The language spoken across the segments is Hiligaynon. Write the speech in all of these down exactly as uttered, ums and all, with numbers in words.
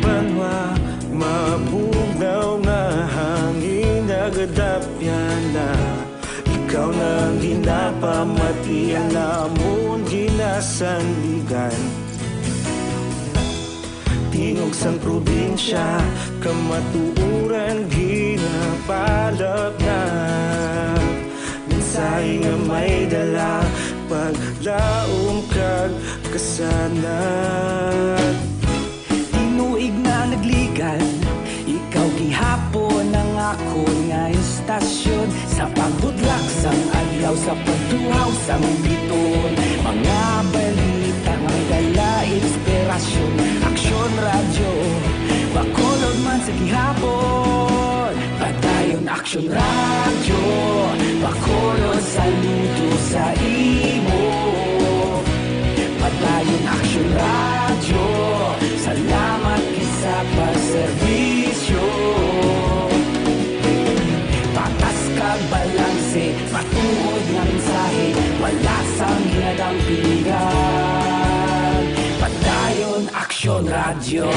Banwa, mabugnaw nga hangin nagadapyan na. Ikaw na ang ginapamatian namon ginasandigan. Tingog sang probinsya, kamatuoran ginapalapnap. Mensahe nga may dala, paglaom kag kasanag. Tinuig na nagligad, ikaw gihapon ang akon nga istasyon. Sa pagbutlak sang adlaw, sa pagtuhaw sang bituon, mga balita nga may dala inspirasyon. Aksyon Radyo, Bacolod man sa gihapon. Padayon Aksyon Radyo, Bacolod, saludo sa imo. Padayon Aksyon Radyo, salamat gid sa pagserbisyo. Patas kag balanse, matuod nga mensahe, wala sang ginadampigan. Padayon Aksyon Radyo.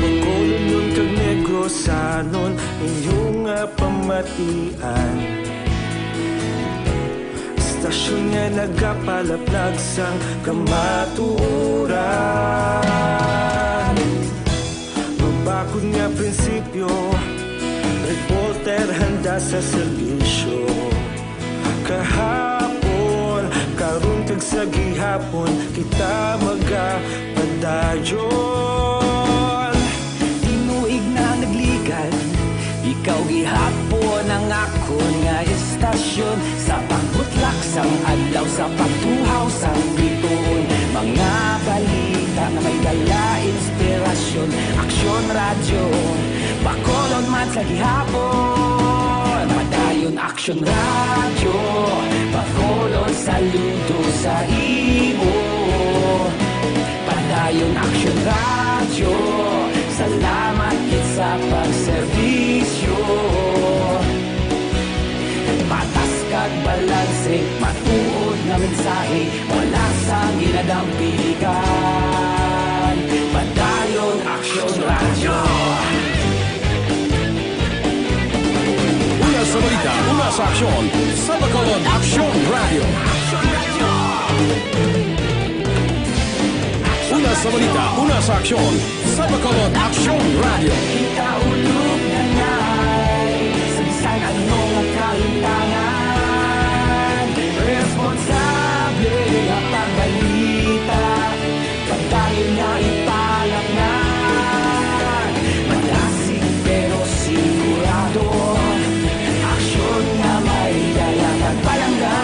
Bacolodnon kag Negrosanon, inyo nga pamatian. Istasyon nga nagapalaplag sang kamatuoran. Mabakod nga prinsipyo, reporter handa sa serbisyo. Kahapon, karon kag sa gihapon, kita magapadayon. Tinuig na nagligad, ikaw gihapon ang akon nga istasyon. Sa pagbutlak sang adlaw, sa pagtuhaw sang bituon, mga balita nga may dala inspirasyon. Aksyon Radyo, Bacolod man sa gihapon. Padayon Aksyon Radyo, Bacolod, saludo sa imo. Padayon Aksyon Radyo, salamat gid sa pagserbisyo. Patas kag balanse, matuod nga mensahe, wala sang ginadampigan. Padayon Aksyon Radyo. Una sa balita, una sa aksyon, sa Bacolod Aksyon Radyo. Una sa balita, una sa aksyon, sa Bacolod Aksyon Radyo. Ikaulog na ngay, sa bisan ano nga kahimtangan, responsable nga pagbalita, padayon nga ipalapngan. Madasig pero sigurado, aksyon nga may dala kag palangga.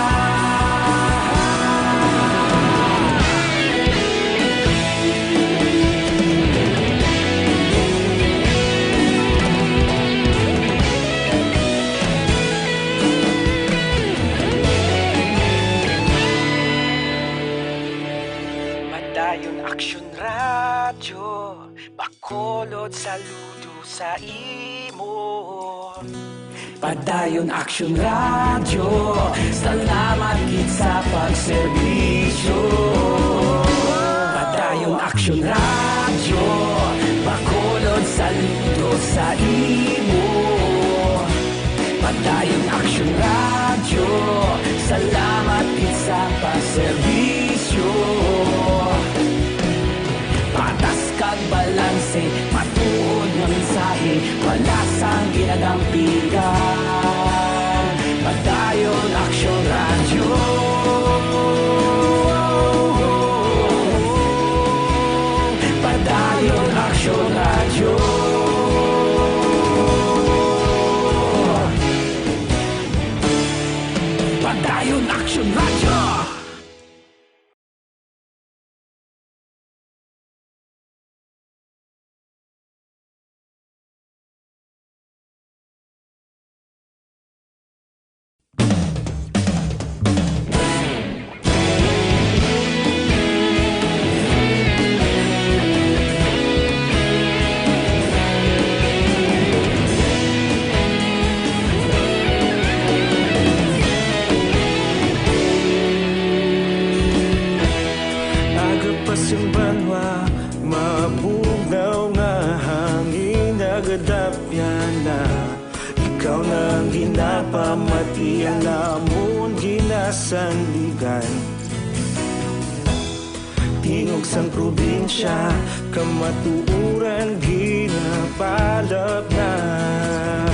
Padayon Aksyon Radyo, Bacolod, saludo sa imo. Padayon Aksyon Radyo, salamat gid sa pagserbisyo. Padayon Aksyon Radyo, Bacolod, saludo sa imo. Padayon Aksyon Radyo, salamat gid sa pagserbisyo. Patas kag balanse, matuod nga mensahe, wala sang ginadampigan. Padayon Aksyon Radyo. Padayon Aksyon Radyo. Padayon Aksyon Radyo. Iya namon ginasandigan. Tingog sang probinsya, kamatuoran ginapalapnag.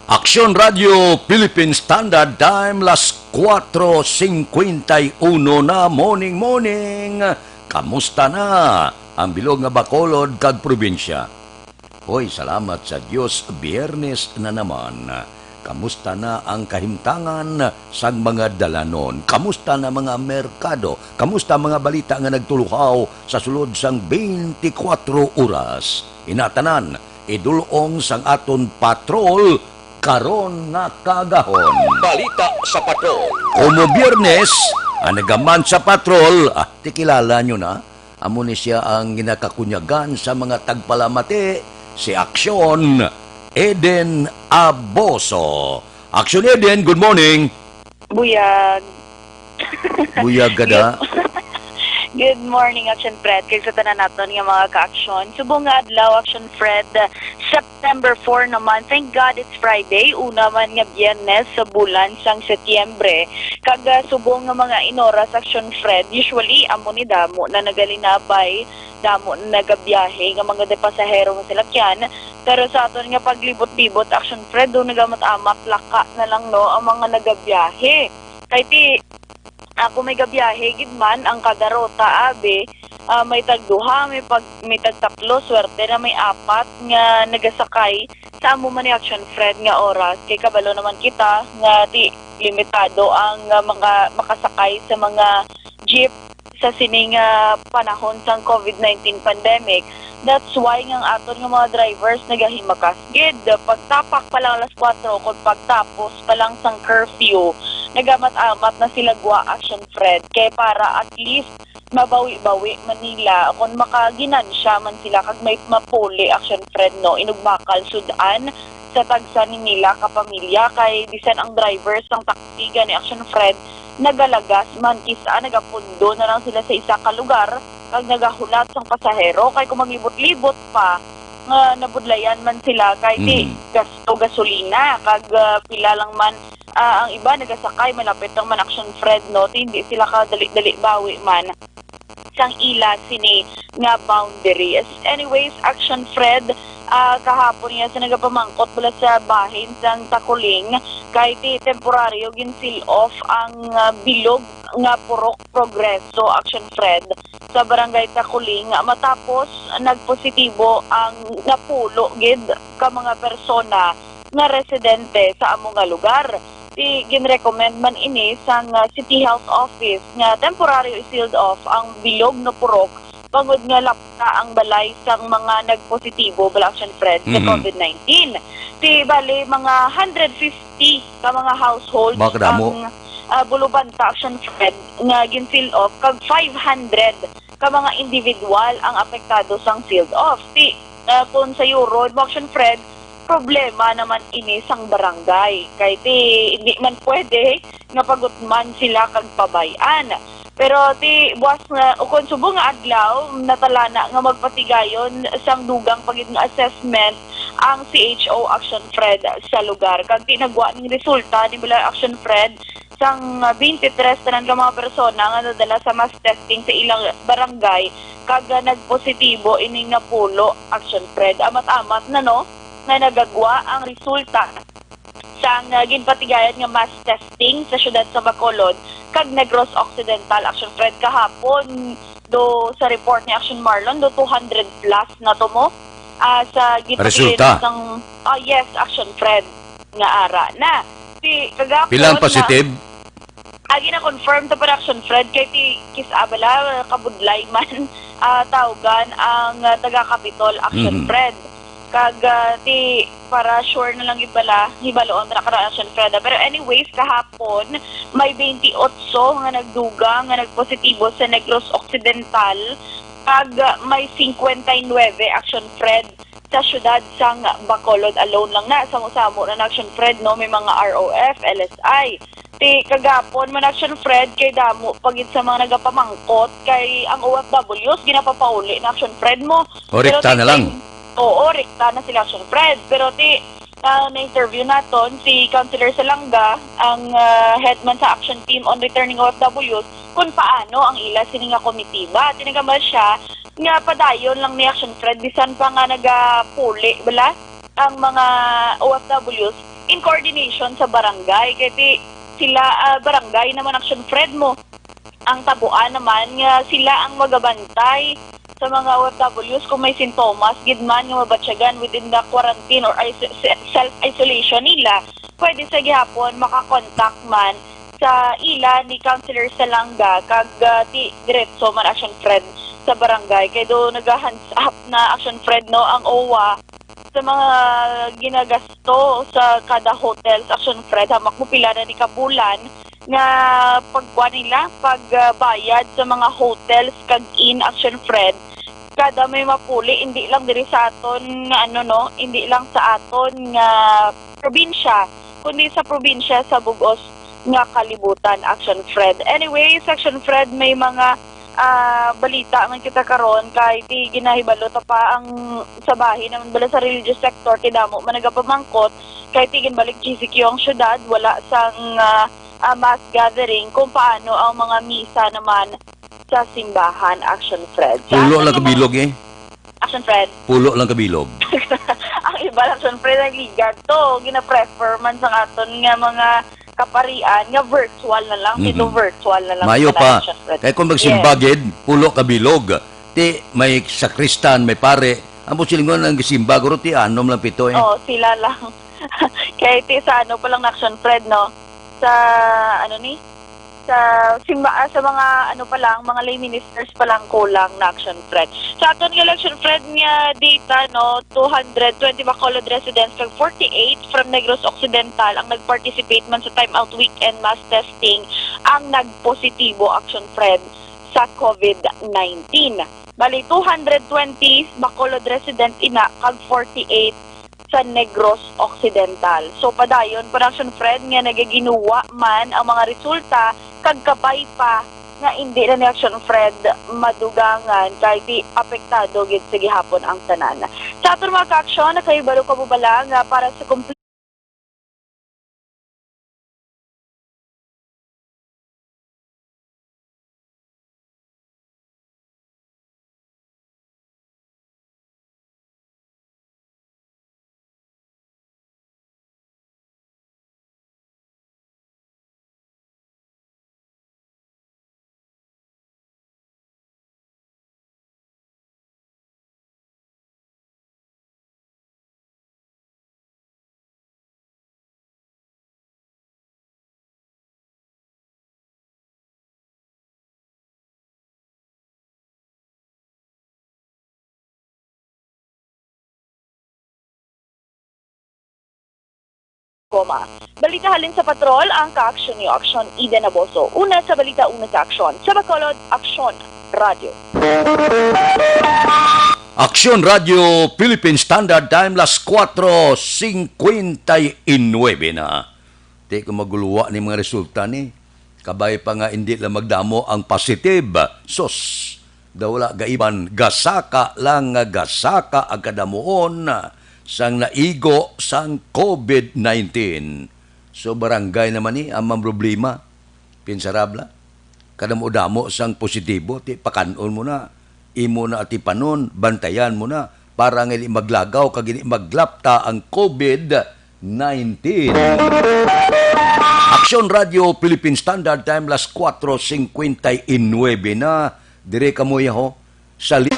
Aksyon Radio Philippine Standard Time, las cuatro cincuenta y uno na. Morning, morning. Kamusta na ang bilog nga Bacolod kag probinsya? Hoy, salamat sa Dios, Biyernes na naman. Kamusta na ang kahimtangan sang mga dalanon? Kamusta na mga merkado? Kamusta mga balita nga nagtuluhaw sa sulod sang twenty-four oras? Inatanan, idulong sang aton patrol karon nga kagahon. Balita sa patrol. Kumo Biyernes, ang nagaman sa patrol, ah, tikilala nyo na. Amo ni siya ang ginakakunyagan sa mga tagpalamati, si Aksyon Eden Aboso. Aksyon Eden, good morning. Buyag. Buyag ka da. Good morning, Action Fred. Kay sa tanan naton nga mga ka-aksyon. Subong nga adlaw, Action Fred, September four naman. Thank God it's Friday. Una man nga Biyernes sa bulan sang Setyembre. Kag, ah, subong nga mga inoras, Action Fred, usually, amo ni damo na nagalinabay, damo na nagabiyahe nga mga de pasahero nga salakyan. Pero sa aton nga paglibot-libot, Action Fred, do nagamat-amat, laka na lang, no, ang mga nagabiyahe. Kay ti, ako may gabiyahe gid man ang kada ruta, abi, ah, may tagduha, may pag-, may tagtatlo, swerte na may apat nga nagasakay sa amo man ni Action Fred nga oras. Kay kabalo naman kita nga ti limitado ang, ah, mga makasakay sa mga jeep sa sini nga panahon sang COVID nineteen pandemic. That's why nga ang aton nga mga drivers nagahimakas gid. Pagtapak pa lang alas kuwatro, kung pagtapos pa lang sang curfew, nagamat-amat na sila gwa, Action Fred. Kay para at least mabawi-bawi man nila, kung makaginansya man sila kag may mapuli, Action Fred, no, inugmakal sud-an sa tagsa ni nila ka pamilya, kay bisan ang driver sang taxi gani, Action Fred, nagalagas man, kis-a nagapundo na lang sila sa isa ka lugar kag nagahulat sang pasahero, kay kung maglibot-libot pa nga nabudlayan man sila, kay ti Mm. gasto gasolina kag, ah, pila lang man, ah, ang iba nagasakay, malapit lang man, Action Fred, no, ti hindi sila kadali-dali bawi man sang ila sini nga boundaries. Anyways, Action Fred, ah, kahapon nga sa nagapamangkot bala sa bahin sang Takuling, kay ti temporaryo gin-seal off ang, ah, bilog nga Purok Progreso, Action Fred, sa Barangay Takuling, matapos nagpositibo ang napulo gid ka mga persona nga residente sa amo nga lugar. Ti ginrecommend man ini sang, ah, City Health Office nga temporaryo i-sealed off ang bilog nga purok bangod nga lapta ang balay sang mga nagpositibo bala, Action Fred, sa Mhm. COVID nineteen. Ti bali, mga hundred fifty ka mga households Ba kadamo? ang, ah, bulubanta, Action Fred, nga gin-seal off, kag five hundred ka mga individual ang apektado sang sealed off. Ti, ah, kung sayuron mo, Action Fred, problema naman ini sang barangay. Kay ti, hindi man pwede nga pagutman sila kag pabay-an. Pero ti, buwas nga, o kon subong nga adlaw, natalana nga magpatigayon sang dugang pa gid nga assessment ang C H O, Action Fred, sa lugar. Kag ti nagwa ning resulta ni bala, Action Fred, sang, ah, twenty-three tanan ka mga persona nga nadala sa mass testing sa ilang barangay, kag, ah, nagpositibo ining napulo, Action Fred. Amat-amat na, no, nga nagagwa ang resulta sang, ah, ginpatigayon nga mass testing sa siyudad sa Bacolod kag Negros Occidental, Action Fred, kahapon. Do sa report ni Action Marlon, do two hundred plus na to mo, ah, sa gipatigayon Resulta? sang, ah, yes, Action Fred, nga ara na. Si kagapon Pilang na positive? Ah, gina-confirm to, Action Fred, kay ti kis-a bala, kabudlay man, ah, tawgan ang, ah, taga Capitol, Action Mhm. Fred. Kag, ah, ti para sure na lang gid bala, hibaluon ra ka ra, Action Fred, ah. Pero anyways, kahapon, may twenty-eight nga nagdugang nga nagpositibo sa Negros Occidental, kag, ah, may cincuenta y nueve, Action Fred, sa siyudad sang Bacolod alone lang na. Samo-samo na, Action Fred, no, may mga R O F, L S I. Ti kagapon man, Action Fred, kay damo pa gid sa mga nagapamangkot kay ang O F Ws ginapapauli na, Action Fred, mo. O, Pero rekta ti na lang. kay, oo, rekta na sila, Action Fred. Pero ti Ah, na-interview naton si Councilor Salanga, ang, ah, head man sa Action Team on Returning O F Ws, kung paano ang ila sini nga komitiba. Tinagambal siya nga padayon lang ni Action Fred, bisan pa nga nagapuli bala ang mga O F Ws in coordination sa barangay. Kay ti sila, ah, barangay naman, Action Fred, mo ang tabuan naman nga sila ang magabantay sa mga O F Ws kung may sintomas gid man nga mabatyagan within the quarantine or iso-, se-, self-isolation nila. Pwede sa gihapon makakontak man sa ila ni Councilor Salanga kag, ah, di diretso man, Action Fred, sa barangay. Kay do nag-hands up na, Action Fred, no, ang O W A sa mga ginagasto sa kada hotels, Action Fred, hamak mo pila na ni kabulan nga pagkuha nila, pagbayad sa mga hotels kag inn, Action Fred. Kada may mapuli, hindi lang diri sa aton nga, ano, no, hindi lang sa aton nga probinsya, kundi sa probinsya sa bug-os nga kalibutan, Action Fred. Anyway, Action Fred, may mga, ah, balita man kita karon, kay ti ginahibalo ta pa ang sa bahin naman bala sa religious sector, ti damo man nagapamangkot, kay ti ginbalik G C Q ang syudad, wala sang, ah, ah, mass gathering, kung paano ang mga misa naman sa simbahan, Action Fred. Sa Pulo aton lang nga mga kabilog, eh. Action Fred. Pulo lang kabilog. Ang iba, Action Fred, ang ligad to, gina-prefer man sa aton nga mga kaparian nga virtual na lang, Mhm. Ito virtual na lang Mayo pala, pa. Action Fred. Kay kung magsimba Yes. gid, pulo kabilog. Ti may sakristan, may pare. Ang silingon ang gisimba, guro, ti anom lang pito, eh. Oo, sila lang. Kay ti sa ano pa lang na, Action Fred, no? Sa, ano ni? Sa simba-, ah, sa mga, ano pa lang, mga lay ministers pa lang kulang na, Action Fred. Sa aton nga, Action Fred, nga data, no, two hundred twenty Bacolod residents kag forty-eight from Negros Occidental ang nag-participate man sa Time Out Weekend mass testing ang nagpositibo, Action Fred, sa COVID nineteen. Bali, two hundred twenty Bacolod residents ina kag forty-eight sa Negros Occidental. So, padayon pa, Action Fred, nga nagaginuwa man ang mga resulta, kag kabay pa nga indi na ni, Action Fred, madugangan, kay ti apektado gid sa gihapon ang tanan. Sa aton mga ka-aksyon, nakahibalo ka mo bala nga para sa kompleto Koma. Balita halin sa patrol, ang kaaksyon niyo, Aksyon Eden Aboso. Una sa balita, una sa aksyon. Sa Bacolod, Aksyon Radyo. Aksyon Radyo Philippine Standard Time, las kuwatro singkwenta y nuebe na. Ti ko maguluwa ni mga resulta ni. Kabay pa nga indi lang magdamo ang positive. Sus, daw wala gaiban, gasaka lang nga gasaka ang kadamuon sang naigo sang COVID nineteen. So, barangay naman ni ang problema. Pinsarabla. Kadamo-damo sang positibo, ti pakan-on mo na. Imo na atipanon, bantayan mo na para nga indi maglagaw kag indi maglapta ang COVID nineteen. Aksyon Radyo Philippine Standard Time, las kuwatro singkwenta y nuebe na. Dire kamo, yaho. Sa li-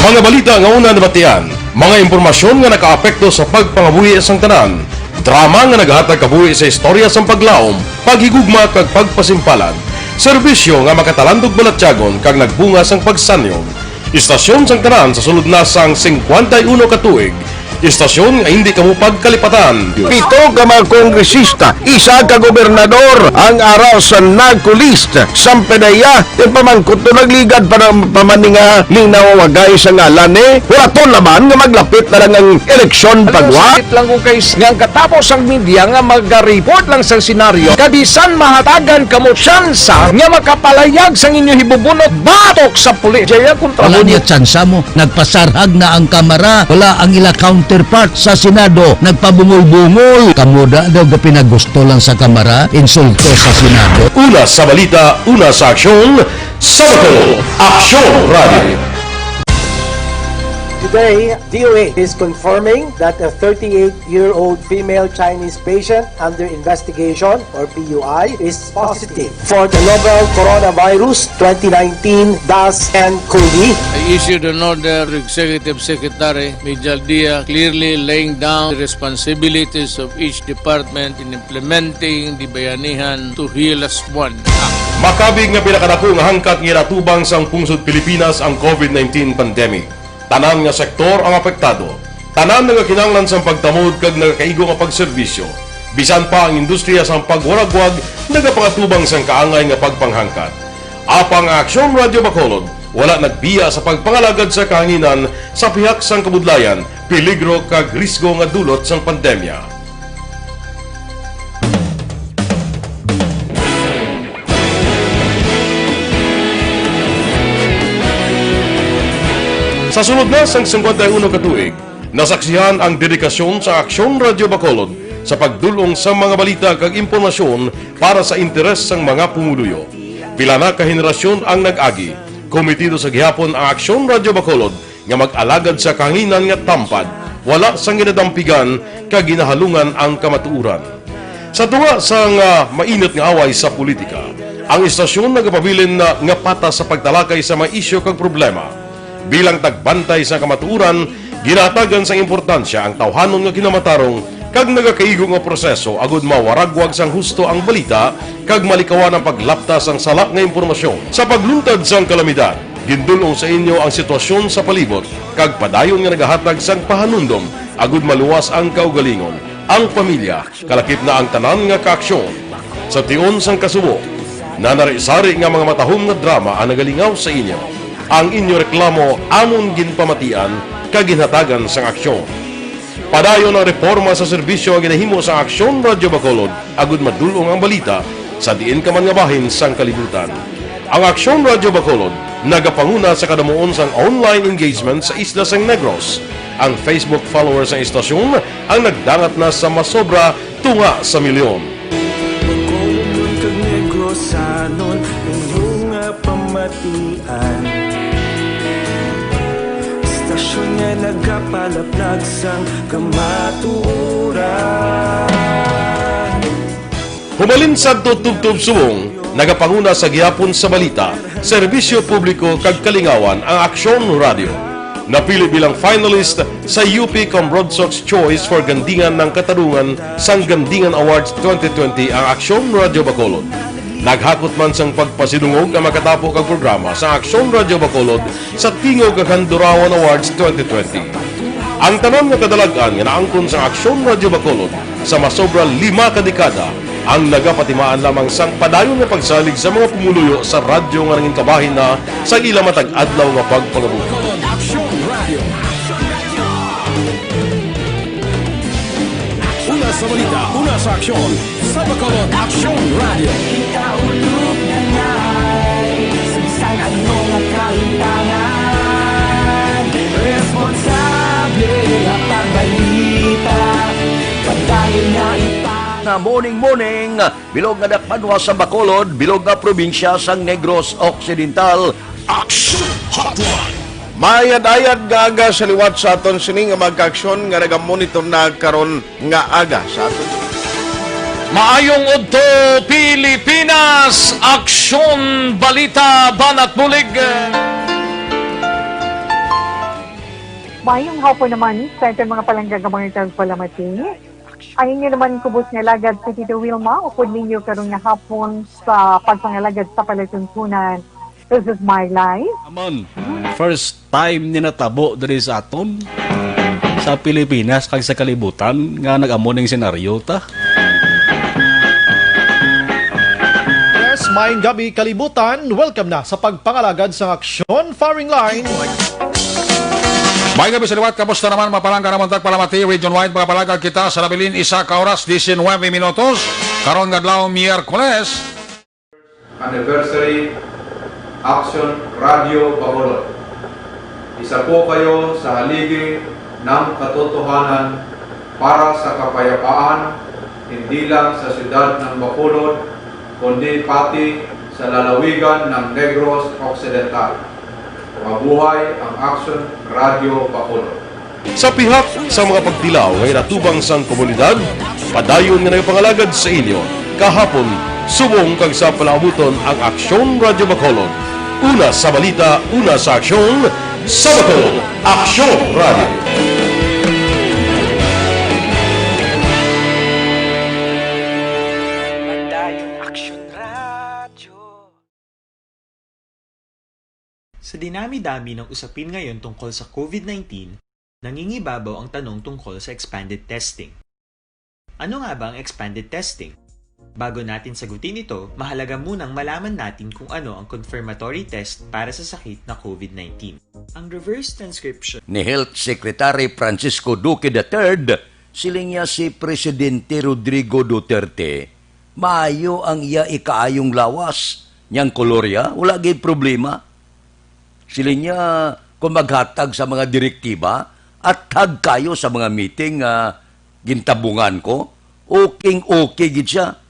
Mga balita nga una nabatian, mga impormasyon nga nakaapekto sa pagpangabuhi sang tanan, drama nga naghatag kabuhi sa istorya sang paglaom, paghigugma kag pagpasimpalan, serbisyo nga makatalandog balatyagon kag nagbunga sang pagsanyog, istasyon sang tanan sa sulod na sang singkwenta y uno ka tuig, Istasyon nga hindi kamo pagkalipatan. Pito ka mga kongresista, isa ka gobernador ang ara sa narco list. Sampedeya, ipamangkot to nagligad pa na, pa man ni nga linawagay sa ngalan ni. Huraton naman nga maglapit na lang ang eleksyon. Alam mo, pagwa. Sakit lang ko, guys, nga ang katapos ang media nga mag-report lang sa senaryo, kabisan mahatagan kamo tsansa nga makapalayag sang inyo hibubunot batok sa pulis. Jaya, kontra Wala mo niya tsansa mo. Nagpasarhag na ang Kamara. Wala ang ila counterpart sa Senado. Nagpabungol-bungol. Kamo da daw gapinagusto lang sa Kamara, insulto sa Senado. Una sa balita, una sa aksyon, sa Bacolod, Aksyon Radio. Today, D O A is confirming that a thirty-eight-year-old female Chinese patient under investigation, or P U I, is positive for the novel coronavirus twenty nineteen dash N COVID. I issued an order to Executive Secretary Mijal Dia, clearly laying down the responsibilities of each department in implementing the Bayanihan to Heal As One Act. Makabig nga pinakadako nga hangkat nga ginatubang sang pungsod Pilipinas ang COVID nineteen pandemic. Tanan nga sektor ang apektado. Tanan nagakinahanglan sang pagtamod kag nagakaigo nga pagserbisyo. Bisan pa ang industriya sang pagwaragwag nagapangatubang sang kaangay nga pagpanghangkat. Apang ang Aksyon Radio Bacolod wala nagbiya sa pagpangalagad sa kahanginan sa pihak sang kabudlayan, peligro kag risgo nga dulot sang pandemya. Sa sulod na sang singkwenta y uno ka tuig, nasaksihan ang dedikasyon sa Aksyon Radio Bacolod sa pagdul-ong sa mga balita kag impormasyon para sa interes sang mga pumuluyo. Pila na ka henerasyon ang nag-agi, komitido sa gihapon ang Aksyon Radio Bacolod nga mag-alagad sa kahanginan nga tampad, wala sang ginadampigan kag ginahalungan ang kamatuoran. Sa tunga sang, ah, mainit nga away sa politika, ang istasyon nagapabilin na nga patas sa pagtalakay sa mga isyu kag problema. Bilang tagbantay sa kamatuoran, ginahatagan sang importansya ang tawhanon nga kinamatarong kag nagakaigo nga proseso agud mawaragwag sang husto ang balita kag malikawan ang paglapta sang sala nga impormasyon. Sa pagluntad sang kalamidad, gindul-ong sa inyo ang sitwasyon sa palibot kag padayon nga nagahatag sang pahanumdom agud maluwas ang kaugalingon, ang pamilya, kalakip na ang tanan nga kaaksyon. Sa tion sang kasubo, nanari-sari nga mga matahom nga drama ang nagalingaw sa inyo. Ang inyo reklamo amon ginpamatian kag ginhatagan sang aksyon. Padayon ang reporma sa serbisyo nga ginahimo sa Aksyon Radio Bacolod agud madul-ong ang balita sa diin ka man nga bahin sang kalibutan. Ang Aksyon Radio Bacolod nagapanguna sa kadamuon sang online engagement sa isla sang Negros. Ang Facebook followers sang istasyon ang nagdangat na sa masobra tunga sa milyon. Bacolodon kag Negrosanon, inyo nga pamatian. Istasyon nga nagapalaplag sang kamatuoran. Hubalin sadto tubtob subong, nagapanguna sa gihapon sa balita, serbisyo publiko kag kalingawan ang Aksyon Radio. Napili bilang finalist sa U P Cambrodsoc's Choice for Gandingan ng Katarungan sang Gandingan Awards twenty twenty ang Aksyon Radio Bacolod. Naghakot man sang pagpasidungog ang makatapo kag programa sa Aksyon Radio Bacolod sa Tingog kag Handurawan Awards twenty twenty. Ang tanan nga kadalag-an nga naangkon sa Aksyon Radio Bacolod sa masobra lima ka dekada ang nagapatimaan lamang sang padayon nga pagsalig sa mga pumuluyo sa radyo nga nangin kabahin na sa ila matag adlaw nga pagpangabuhi. Aksyon Radio. Una sa balita, una sa aksyon, sa Bacolod Aksyon Radio. Kita ulog na ngay, sa bisan ano nga kalimtangan, responsable nga pagbalita, padayon na ipang- Na morning, morning, bilog nga dakpanwa sa Bacolod, bilog nga probinsya sang Negros Occidental. Action Hotline. Maayad-ayad nga aga sa liwat sa aton sini nga mga kaaksyon nga nagamonitor na karon nga aga sa aton. Maayong udto, Pilipinas! Aksyon, balita, banat bulig. Maayong hapon naman sa aton mga palangga nga mga tagpalamati. Ang inyo naman kubos nga alagad si Tito Wilma, upod ninyo karon nga hapon sa pagpangalagad sa palatuntunan. This is my life. Amon, first time ni natabo diri sa aton. sa Pilipinas kag sa kalibutan nga nag-amo ning senaryo ta. Yes, maayong gabi, kalibutan. Welcome na sa pagpangalagad sa Aksyon Firing Line. May gabi sa liwat, kamusta naman? Mapalangga naman tagpalamati, region-wide, mga palagad kita sa nabilin, isa ka oras, diecinuebe minutos. Karon nga adlaw, Miyerkules. Anniversary, Aksyon Radio Bacolod. Isa po kayo sa haligi ng katotohanan para sa kapayapaan, hindi lang sa siyudad ng Bacolod, kundi pati sa lalawigan ng Negros Occidental. Mabuhay ang Aksyon Radio Bacolod. Sa pihak sa mga pagtilaw nga ginatubang sang komunidad, padayon nga nagapangalagad sa inyo. Kahapon, subong kag sa palaabuton ang Aksyon Radio Bacolod. Una sa balita, una sa aksyon, sa Bacolod, Aksyon Radio. Padayon Aksyon Radio. Sa dinami-dami ng usapin ngayon tungkol sa COVID nineteen, nangingibabaw ang tanong tungkol sa expanded testing. Ano nga ba ang expanded testing? Bago natin sagutin ito, mahalaga munang malaman natin kung ano ang confirmatory test para sa sakit na COVID nineteen. Ang reverse transcription. Ni Health Secretary Francisco Duque the third, siling niya si Presidente Rodrigo Duterte, maayo ang iya ikaayong lawas, niyang kolorya, wala gid problema. Siling niya, kung maghatag sa mga direktiba, athag kayo sa mga meeting nga gintabungan ko, okay, okay gid siya.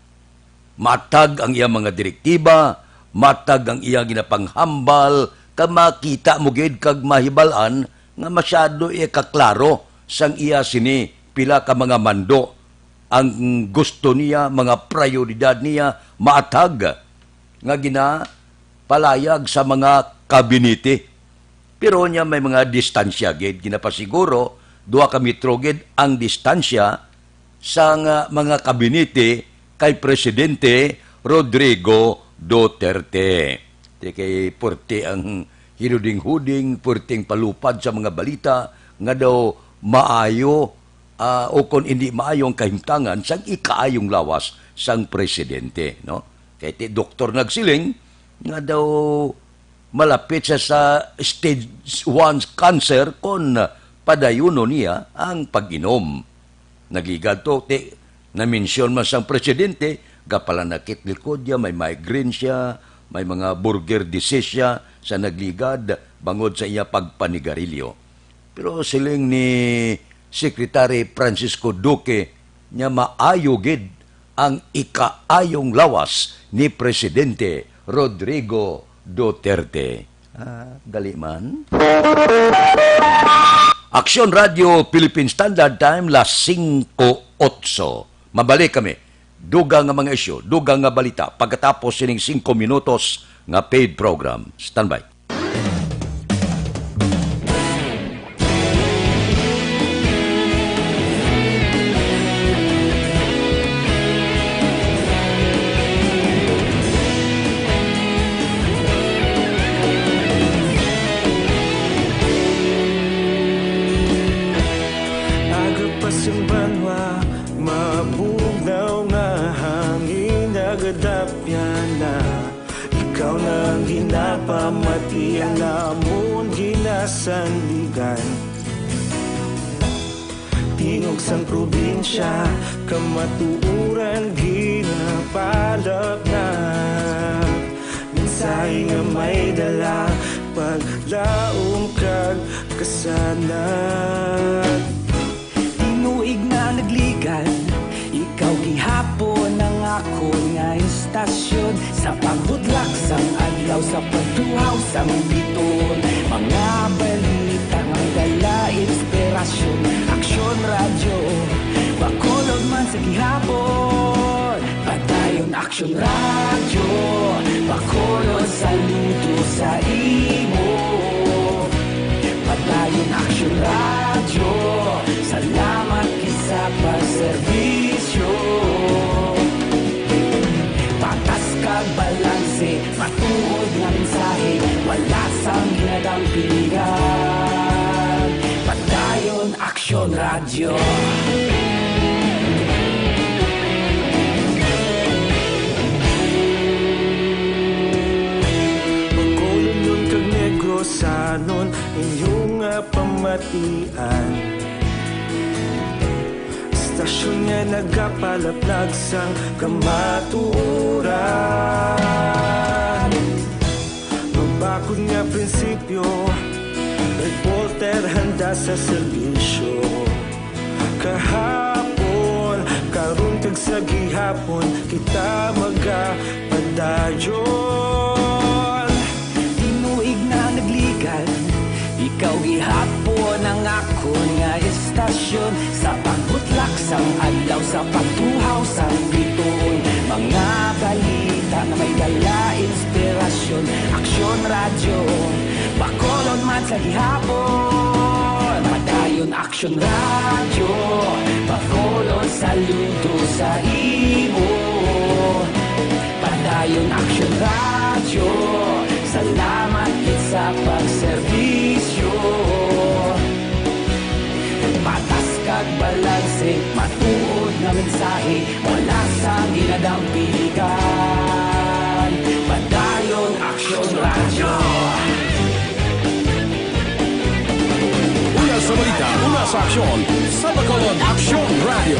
Matag ang iya mga direktiba, matag ang iya ginapanghambal, kag makita mo gid kag mahibal-an nga masyado iya kaklaro sang iya sini pila ka mga mando ang gusto niya, mga prioridad niya, maatag nga ginapalayag sa mga kabinete. Pero niya may mga distansya gid, ginapasiguro, duha ka metro gid ang distansya sang, ah, mga kabinete kay Presidente Rodrigo Duterte. Di kay puwerte ang hinuding-huding, puwerteng palupad sa mga balita nga daw maayo, ah, o kon indi maayo ang kahimtangan sang ikaayong lawas sang presidente, no? Kay ti doktor nagsiling nga daw malapit siya sa stage one cancer kon padayunon niya ang pag-inom. Nagligad to, ti, na-mention man sang presidente, gapalanakit likod niya, may migraine siya, may mga burger disease siya sa nagligad bangod sa iya pagpanigarilyo. Pero siling ni Secretary Francisco Duque, niya maayo gid ang ikaayong lawas ni Presidente Rodrigo Duterte. Ah, gali man. Aksyon Radio Philippine Standard Time, las singko otso. Mabalik kami. Dugang nga mga isyu, dugang nga balita pagkatapos sining singko minutos nga paid program. Standby. Agapas ang banwa, mabugnaw nga hangin, nagadapyan na. Ikaw na ang ginapamati, ang amon ginasandigan. Tingog sang probinsya, kamatuoran ginapalapnap. Mensahe nga may dala, paglaom kag kasanag. Tinuig na nagligad, ikaw gihapon ang akon nga istasyon. Sa pagbudlak sang adlaw, sa pagtuhaw sang biton, mga balita nga dala inspirasyon. Aksyon Radyo, Bacolod man sa gihapon. Padayon Aksyon Radyo, Bacolod, saludo sa imo. Padayon Aksyon Radyo, salamat gid sa pagserbisyo. Patas kag balanse, matuod nga mensahe, wala sang ginadampingan. Padayon Aksyon Radyo. Bacolodnon kag Negrosanon, inyo nga pamatian. Istasyon nga nagapalaplag sang kamatuoran. Mabakod nga prinsipyo, reporter handa sa serbisyo. Kahapon, karon kag sa gihapon, kita magapadayon. Tinuig na nagligan, ikaw gihapon ang akon nga istasyon. Sa pagbutlak sang adlaw, sa pagtuhaw sang bituon, mga balita nga may dala inspirasyon. Aksyon Radyo, Bacolod man sa gihapon. Padayon Aksyon Radyo, Bacolod saludo sa imo. Padayon Aksyon Radyo, salamat gid sa pagserbisyo. Patas kag balanse, matuod nga mensahe, wala sang ginadampigan. Padayon Aksyon Radyo. Una sa balita, una sa aksyon, sa Bacolod Aksyon Radyo.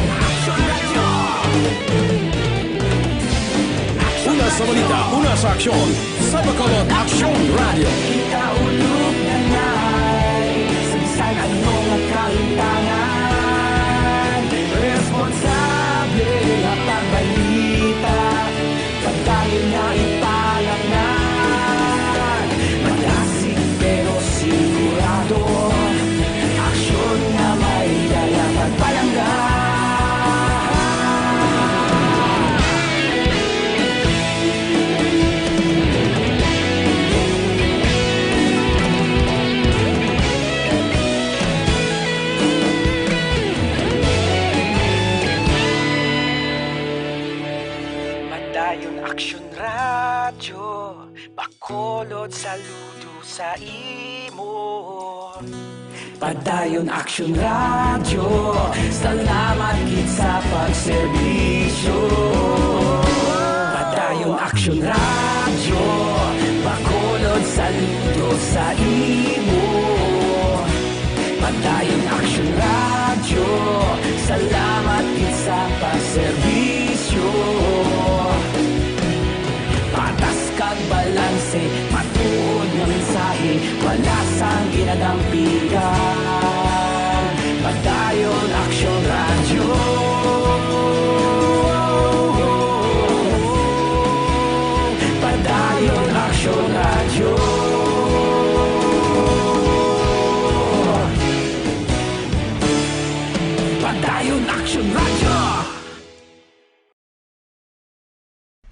Una sa balita, una sa aksyon, sa Bacolod Aksyon Radyo. Kita ulog na nai sa bisan ano nga kalimtangan. Responsable nga pagbalita, pagdayon nga ipalangnan. Madasig pero sigurado, aksyon nga may dala pagpalangga. Padayon Aksyon Radyo, Bacolod saludo sa imo. Padayon Aksyon Radyo, salamat gid sa pagserbisyo. Padayon Aksyon Radyo, Bacolod saludo sa imo. Padayon Aksyon Radyo, salamat gid sa pagserbisyo. Patas kag balanse, matuod nga mensahe, wala sang ginadampigan. Padayon Aksyon Radyo. Padayon Aksyon Radyo. Padayon Aksyon Radyo.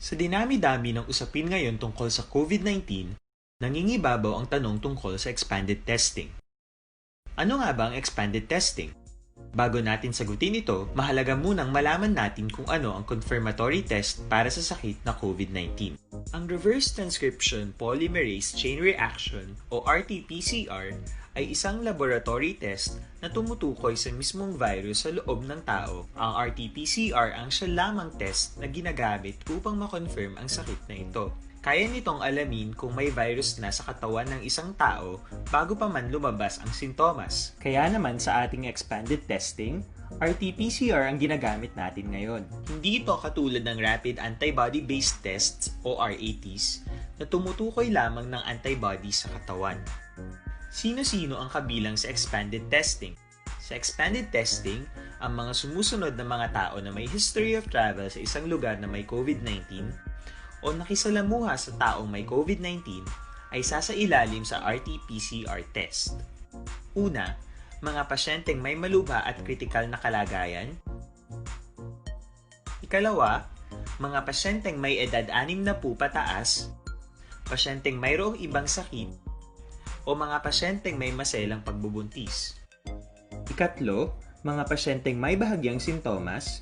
Sa dinami-dami ng usapin ngayon tungkol sa COVID nineteen, nangingibabaw ang tanong tungkol sa expanded testing. Ano nga ba ang expanded testing? Bago natin sagutin ito, mahalaga munang malaman natin kung ano ang confirmatory test para sa sakit na COVID nineteen. Ang reverse transcription polymerase chain reaction o R T P C R ay isang laboratory test na tumutukoy sa mismong virus sa loob ng tao. Ang R T P C R ang siya lamang test na ginagamit upang ma-confirm ang sakit na ito. Kaya nitong alamin kung may virus na sa katawan ng isang tao bago pa man lumabas ang sintomas. Kaya naman sa ating expanded testing, R T P C R ang ginagamit natin ngayon. Hindi ito katulad ng rapid antibody-based tests o R A Ts na tumutukoy lamang ng antibody sa katawan. Sino-sino ang kabilang sa expanded testing? Sa expanded testing, ang mga sumusunod na mga tao na may history of travel sa isang lugar na may COVID nineteen o nakisalamuha sa taong may COVID nineteen ay sasailalim sa R T P C R test. Una, mga pasyenteng may malubha at kritikal na kalagayan. Ikalawa, mga pasyenteng may edad anim na po pataas, pasyenteng mayroong ibang sakit, o mga pasyenteng may maselang pagbubuntis. Ikatlo, mga pasyenteng may bahagyang sintomas.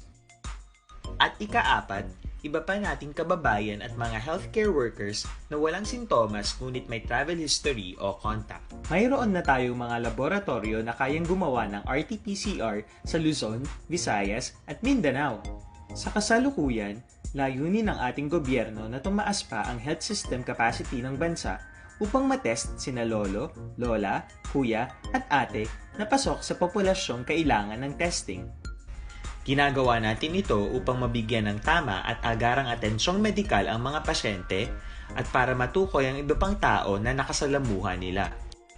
At ikaapat, Iba pa nating kababayan at mga healthcare workers na walang sintomas ngunit may travel history o contact. Mayroon na tayong mga laboratoryo na kayang gumawa ng R T P C R sa Luzon, Visayas, at Mindanao. Sa kasalukuyan, layunin ng ating gobyerno na tumaas pa ang health system capacity ng bansa upang matest sina lolo, lola, kuya, at ate na pasok sa populasyong kailangan ng testing. Ginagawa natin ito upang mabigyan ng tama at agarang atensyong medikal ang mga pasyente at para matukoy ang iba pang tao na nakasalamuha nila.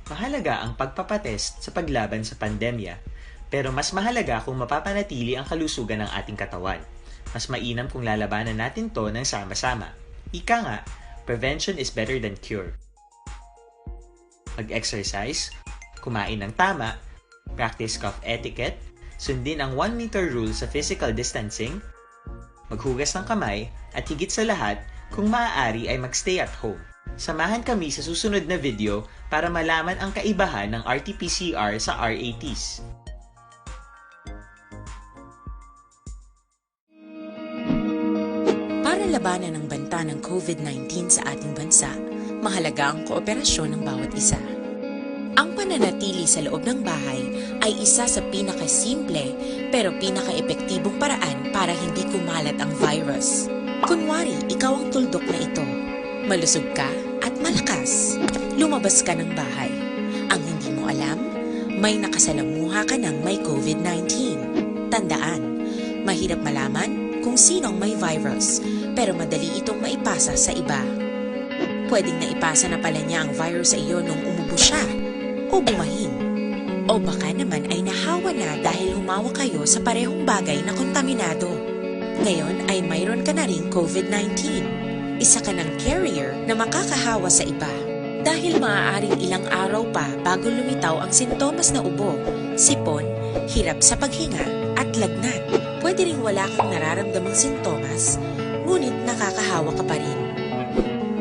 Mahalaga ang pagpapatest sa paglaban sa pandemya, pero mas mahalaga kung mapapanatili ang kalusugan ng ating katawan. Mas mainam kung lalabanan natin to ng sama-sama. Ika nga, prevention is better than cure. Mag-exercise, kumain ng tama, practice cough etiquette, sundin ang one meter rule sa physical distancing, maghugas ng kamay, at higit sa lahat, kung maaari ay mag-stay at home. Samahan kami sa susunod na video para malaman ang kaibahan ng R T P C R sa R A Ts. Para labanan ang banta ng COVID nineteen sa ating bansa, mahalaga ang kooperasyon ng bawat isa. Ang pananatili sa loob ng bahay ay isa sa pinakasimple pero pinakaepektibong paraan para hindi kumalat ang virus. Kunwari, ikaw ang tuldok na ito. Malusog ka at malakas. Lumabas ka ng bahay. Ang hindi mo alam, may nakasalamuha ka ng may COVID nineteen. Tandaan, mahirap malaman kung sino ang may virus, pero madali itong maipasa sa iba. Pwedeng naipasa na pala niya ang virus sa iyo nung umubo siya o bumahin. O baka naman ay nahawa na dahil humawa kayo sa parehong bagay na kontaminado. Ngayon ay mayroon ka na ring COVID nineteen. Isa ka ng carrier na makakahawa sa iba. Dahil maaaring ilang araw pa bago lumitaw ang sintomas na ubo, sipon, hirap sa paghinga, at lagnat. Pwede ring wala kang nararamdamang sintomas, ngunit nakakahawa ka pa rin.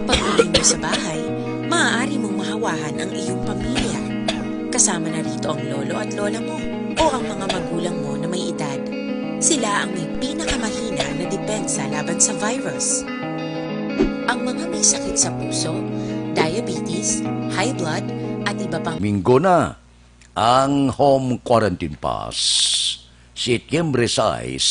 Pag-uwi mo sa bahay, maaari mong mahawahan ang iyong pamilya. Kasama na rito ang lolo at lola mo o ang mga magulang mo na may edad. Sila ang may pinakamahina na depensa laban sa virus. Ang mga may sakit sa puso, diabetes, high blood, at iba pang Minggo na ang home quarantine pass. Setyembre sais,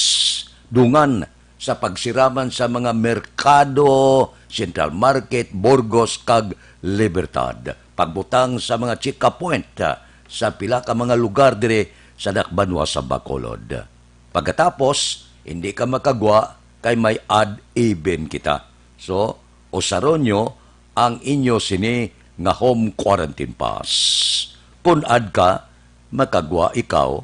dungan sa pagsiraman sa mga merkado, Central Market, Burgos, kag Libertad. Pagbutang sa mga check-up point sa pila ka mga lugar diri sa dakbanwa sa Bacolod. Pagkatapos, hindi ka makagwa kay may odd even kita. So, usaron nyo ang inyo sini nga home quarantine pass. Kun odd ka, makagwa ikaw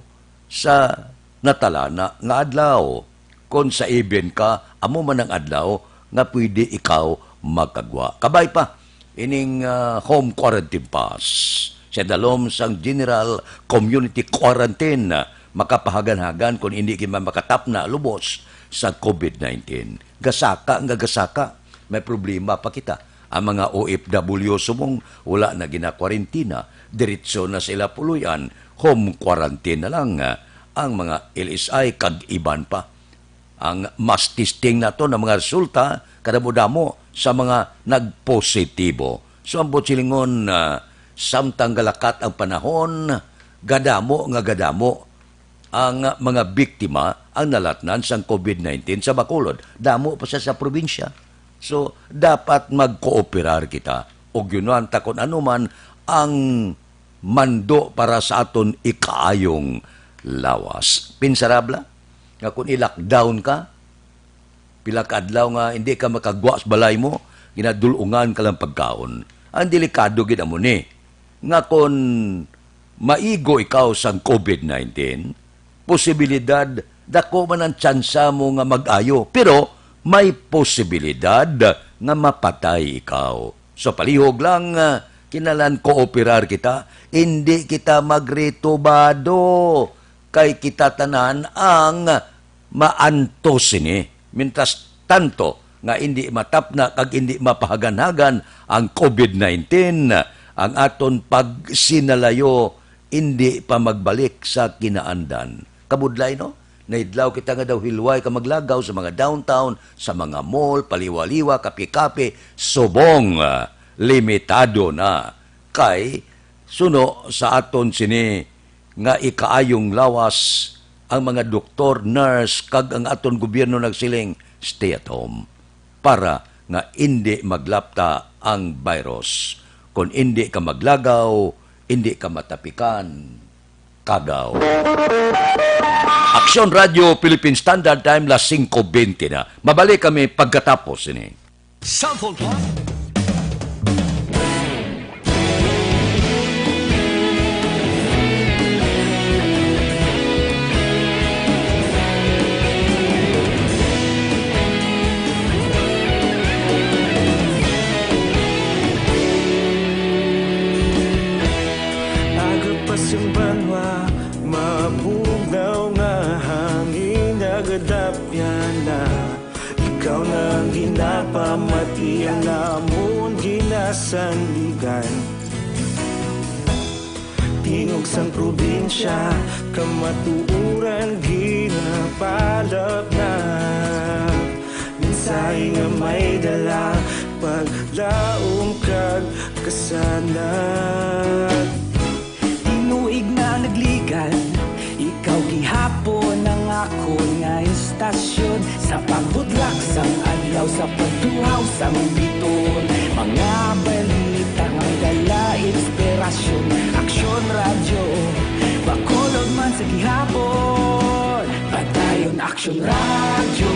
sa natalana nga adlaw. Kon sa even ka, amo man ang adlaw nga pwede ikaw makagwa. Kabay pa, ining, ah, home quarantine pass sa dalom sang general community quarantine, makapahagan-hagan kon hindi kita makatapna lubos sa COVID nineteen. Gasaka nga gasaka, may problema pa kita. Ang mga O F W subong wala na ginakwarentina, diretso na sila puloy-an, home quarantine na lang. Ang mga L S I kag iban pa. Ang mass testing naton, ang mga resulta, kadamo-damo sa mga nagpositibo. So, ang silingon, ah, samtang galakat ang panahon, gadamo nga gadamo ang mga biktima ang nalatnan sang COVID nineteen sa Bacolod. Damo pa siya sa probinsya. So, dapat magkooperar kita. Ug yun man, ta kung ano man ang mando para sa aton ikaayong lawas. Pinsarabla nga kung i-lockdown ka, pila ka adlaw nga hindi ka makagwa sa balay mo, ginadulungan ka lang pagkaon. Ang delikado gid amo ni, nga kon maigo ikaw sang COVID nineteen, posibilidad, dako man ang tsansa mo nga mag-ayo, pero may posibilidad nga mapatay ikaw. So, palihog lang, ah, kinahanglan kooperar kita, hindi kita magritubado, kay kita tanan ang maantos sini. Mientras tanto nga hindi matapna kag hindi mapahaganhagan ang COVID nineteen, ang aton pagsinalayo hindi pa magbalik sa kinaandan. Kabudlay, no? Naidlaw kita nga daw hilway ka maglagaw sa mga downtown, sa mga mall, paliwa-liwa, kape-kape, subong, ah, limitado na. Kay suno sa aton sini nga ikaayong lawas, ang mga doktor, nurse, kag ang aton gobyerno nagsiling, "Stay at home," para nga indi maglapta ang virus. Kon indi ka maglagaw, indi ka matapikan. Kagaw. Aksyon Radio Philippine Standard Time, las singko bente na. Mabalik kami pagkatapos ini. Sample. Aga pa sing banwa, mabugnaw nga hangin nagadapyan na. Ikaw na ang ginapamati, ang amon ginasandigan. Tingog sang probinsya, kamatuoran ginapalapnap. Mensahe nga may dala, paglaom kag kasanag. Tinuig na nagligan, ikaw gihapon ang akon nga istasyon. Sa pagbudlak sang adlaw, sa pagtuhaw sang bituon, mga balita nga may dala inspirasyon. Aksyon Radyo, Bacolod man sa gihapon. Padayon Aksyon Radyo,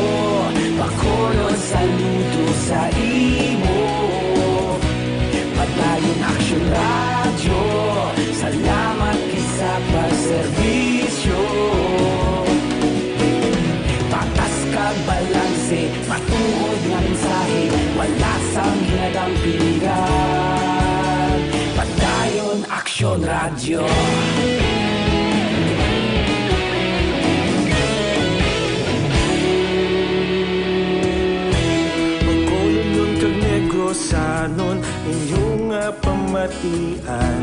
Bacolod, saludo sa imo. Padayon Aksyon Radyo, salamat gid sa pagserbisyo. Patas kag balanse, matuod nga mensahe, wala sang ginadampigan. Padayon Aksyon Radyo. Bacolodnon kag Negrosanon, inyo nga pamatian.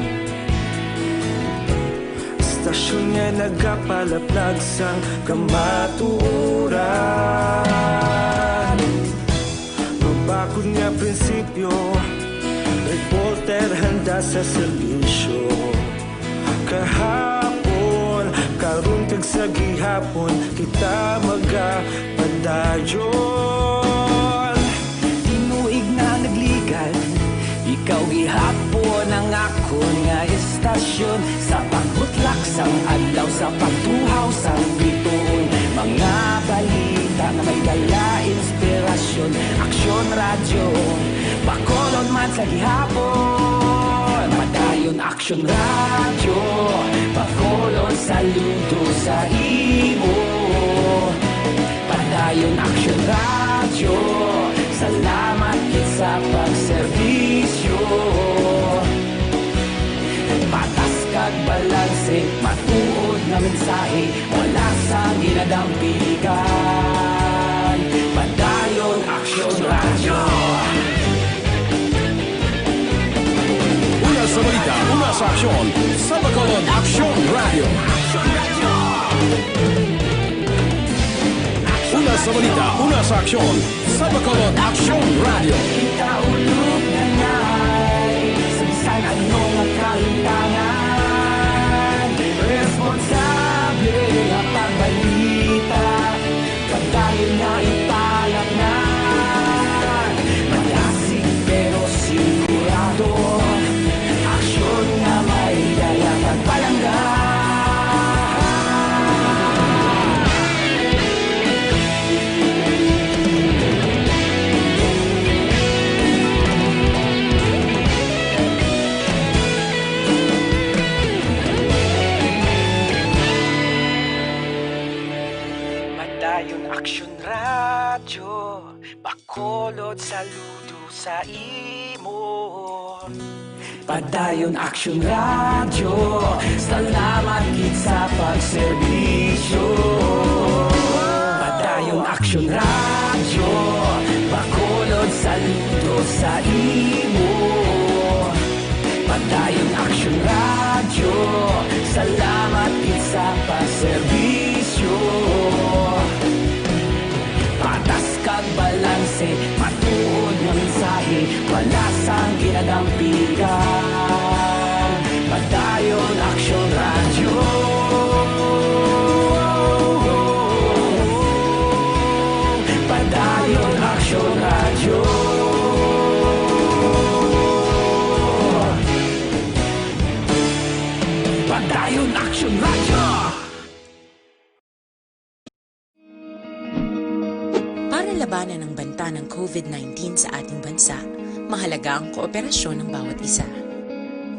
Istasyon nga nagapalaplag sang kamatuoran. Mabakod nga prinsipyo, reporter handa sa serbisyo. Kahapon, karon kag sa gihapon, kita magapadayon. Tinuig na nagligan, ikaw gihapon ang akon nga istasyon. Sa pagbutlak sang adlaw, sa pagtuhaw sang bituon, mga balita nga may dala inspirasyon. Aksyon Radyo, Bacolod man sa gihapon. Padayon Aksyon Radyo, Bacolod, saludo sa imo. Padayon Aksyon Radyo, salamat gid sa pagserbisyo. Patas kag balanse, matuod nga mensahe, wala sa ginadampigan. Padayon Aksyon Radyo. Una sa balita, una sa aksyon, sa Bacolod Aksyon Radyo. Una sa balita, una sa aksyon, sa Bacolod Aksyon Radyo. Kita ulog na ngay, sa bisan ano nga kahintangan, responsable nga pagbalita, padayon nga ipalapngan. Malasig pero sigurado, aksyon nga may dala pagpalangga. Padayon Aksyon Radyo, Bacolod, saludo sa imo. Padayon Aksyon Radyo, salamat gid sa pagserbisyo. Padayon Aksyon Radyo, Bacolod, saludo sa imo. Padayon Aksyon Radyo, salamat gid sa pagserbisyo. Labanan ang banta ng COVID nineteen sa ating bansa, mahalaga ang kooperasyon ng bawat isa.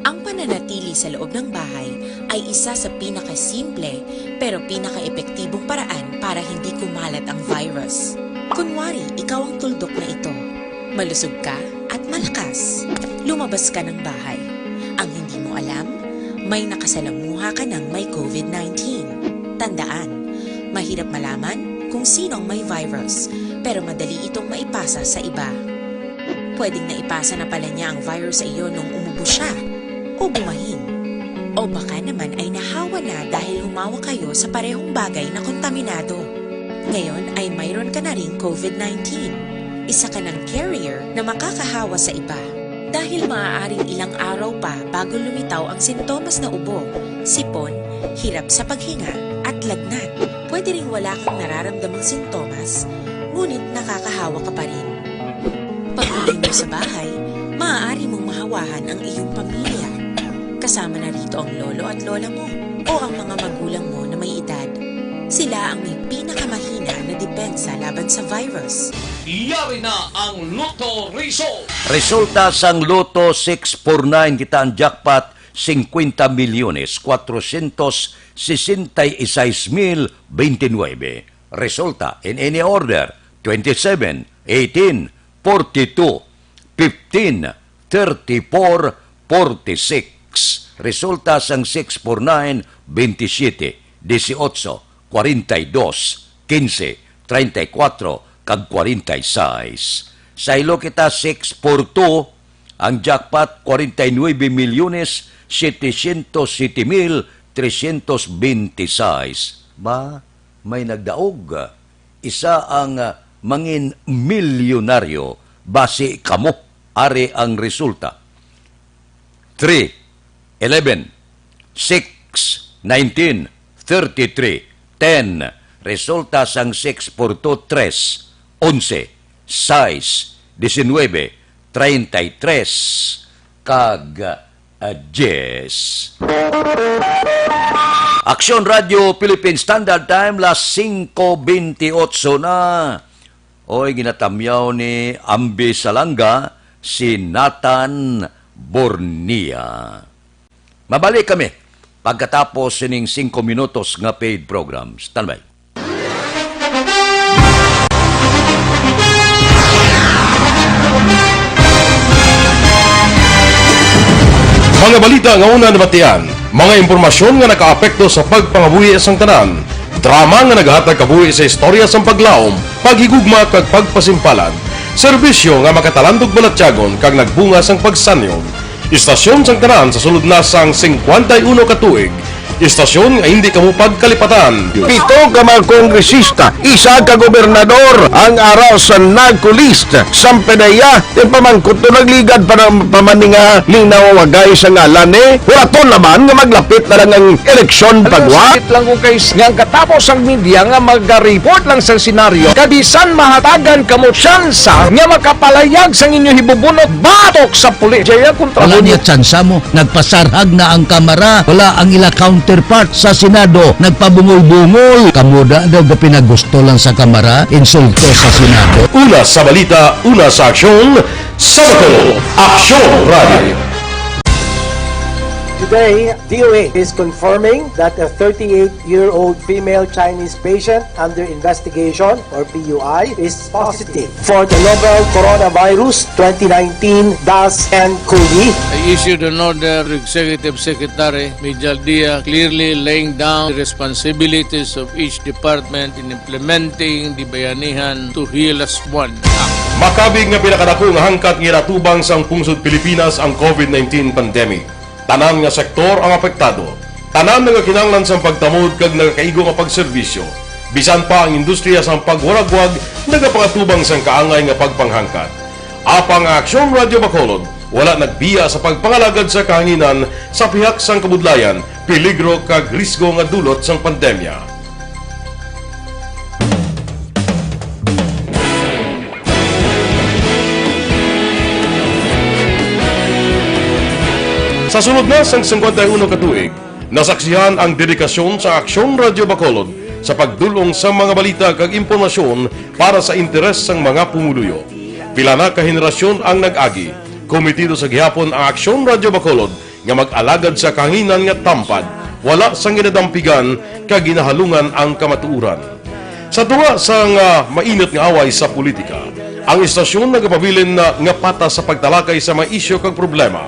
Ang pananatili sa loob ng bahay ay isa sa pinakasimple pero pinakaepektibong paraan para hindi kumalat ang virus. Kunwari, ikaw ang tuldok na ito. Malusog ka at malakas. Lumabas ka ng bahay. Ang hindi mo alam, may nakasalamuha ka ng may COVID nineteen. Tandaan, mahirap malaman kung sino ang may virus, pero madali itong maipasa sa iba. Pwedeng naipasa na pala niya ang virus sa iyo nung umubo siya o bumahin. O baka naman ay nahawa na dahil humawak kayo sa parehong bagay na kontaminado. Ngayon ay mayroon ka na ring COVID nineteen. Isa ka ng carrier na makakahawa sa iba. Dahil maaaring ilang araw pa bago lumitaw ang sintomas na ubo, sipon, hirap sa paghinga, at lagnat. Pwede ring wala kang nararamdamang sintomas, ngunit nakakahawa ka pa rin. Pag-uwi mo sa bahay, maaari mong mahawahan ang iyong pamilya. Kasama na rito ang lolo at lola mo o ang mga magulang mo na may edad. Sila ang may pinakamahina na depensa laban sa virus. Yari na ang Lotto Result! Resulta sang Lotto six four nine, kita ang jackpot, cincuenta milyones cuatrocientos sesenta y seis mil veintinueve. Resulta in any order: twenty-seven, eighteen, forty-two, fifteen, thirty-four, forty-six. Resulta sang six four nine, twenty-seven, eighteen, forty-two, fifteen, thirty-four, forty-six. Saylo kita, six four two, ang jackpot, forty-nueve milyones setecientos siete mil trescientos veintiseis. Ba, may nagdaog. Isa ang, ah, mangin milyonaryo basi kamo. Ari ang resulta: three, eleven, six, nineteen, thirty-three, ten. Resulta sang six four two: tres, onse, sais, diecinuebe, treinta y tres, kag, ah, diyes. Aksyon Radio Philippine Standard Time, las singko bentiocho na. Oy, ginatamyaw ni Ambi Salanga si Nathan Bornia. Mabalik kami pagkatapos sining singko minutos nga paid program. Standby. Mga balita nga una nabatian, mga impormasyon nga nakaapekto sa pagpangabuhi sang tanan, drama nga nagahatag kabuhi sa istorya sang paglaom, paghigugma, kag pagpasimpalan, serbisyo nga makatalandog balatyagon kag nagbunga sang pagsanyog. Istasyon sang tanan sa sulod na sang singkwenta y uno ka tuig. Istasyon nga hindi kamo pagkalipatan. Pito ka mga kongresista, isa ka gobernador ang ara sa NAGCO list. Sang PDEA, ti pamangkot to nagligad pa ng pamaninga ning nawawagay sa ngalan ni. Huraton naman nga maglapit na lang ang eleksyon Alam mo, pagwa. Sakit lang ko kay s-, nga ang katapos ang media nga maga-report lang sa senaryo, kabisan mahatagan kamo tsansa nga makapalayag sang inyo hibubunot batok sa pulis. Jaya kontra Wala mo niya niya. Tsansa mo. Nagpasarhag na ang Kamara. Wala ang ila counterpart sa Senado. Nagpabungol-bungol. Kamo da daw ga pinagusto lang sa Kamara, insulto sa Senado. Una sa balita, una sa aksyon, sa Bacolod, Aksyon Radio. Today, D O H is confirming that a thirty-eight-year-old female Chinese patient under investigation, or P U I, is positive for the novel coronavirus twenty nineteen dash N cov. I issued an order to Executive Secretary Mijal Dia, clearly laying down the responsibilities of each department in implementing the Bayanihan to Heal Us One Act. Makabig nga pinakadako nga hangkat nga ginatubang sang pungsod Pilipinas ang COVID nineteen pandemic. Tanan nga sektor ang apektado. Tanan nagakinahanglan sang pagtamod kag nagakaigo nga pagserbisyo. Bisan pa ang industriya sang pagwaragwag nagapangatubang sang kaangay nga pagpanghangkat. Apang ang Aksyon Radio Bacolod wala nagbiya sa pagpangalagad sa kahanginan sa pihak sang kabudlayan, peligro kag risgo nga dulot sang pandemya. Sa sulod na sang singkwenta y uno ka tuig, nasaksihan ang dedikasyon sa Aksyon Radio Bacolod sa pagdul-ong sa mga balita kag impormasyon para sa interes sang mga pumuluyo. Pila na ka henerasyon ang nag-agi. Kometido sa gihapon ang Aksyon Radyo Bacolod nga mag-alagad sa kahanginan nga tampad, wala sang ginadampigan kag ginahalungan ang kamatuoran. Sa tunga sang, ah, mainit nga away sa politika, ang istasyon nagapabilin na nga patas sa pagtalakay sa mga isyu kag problema.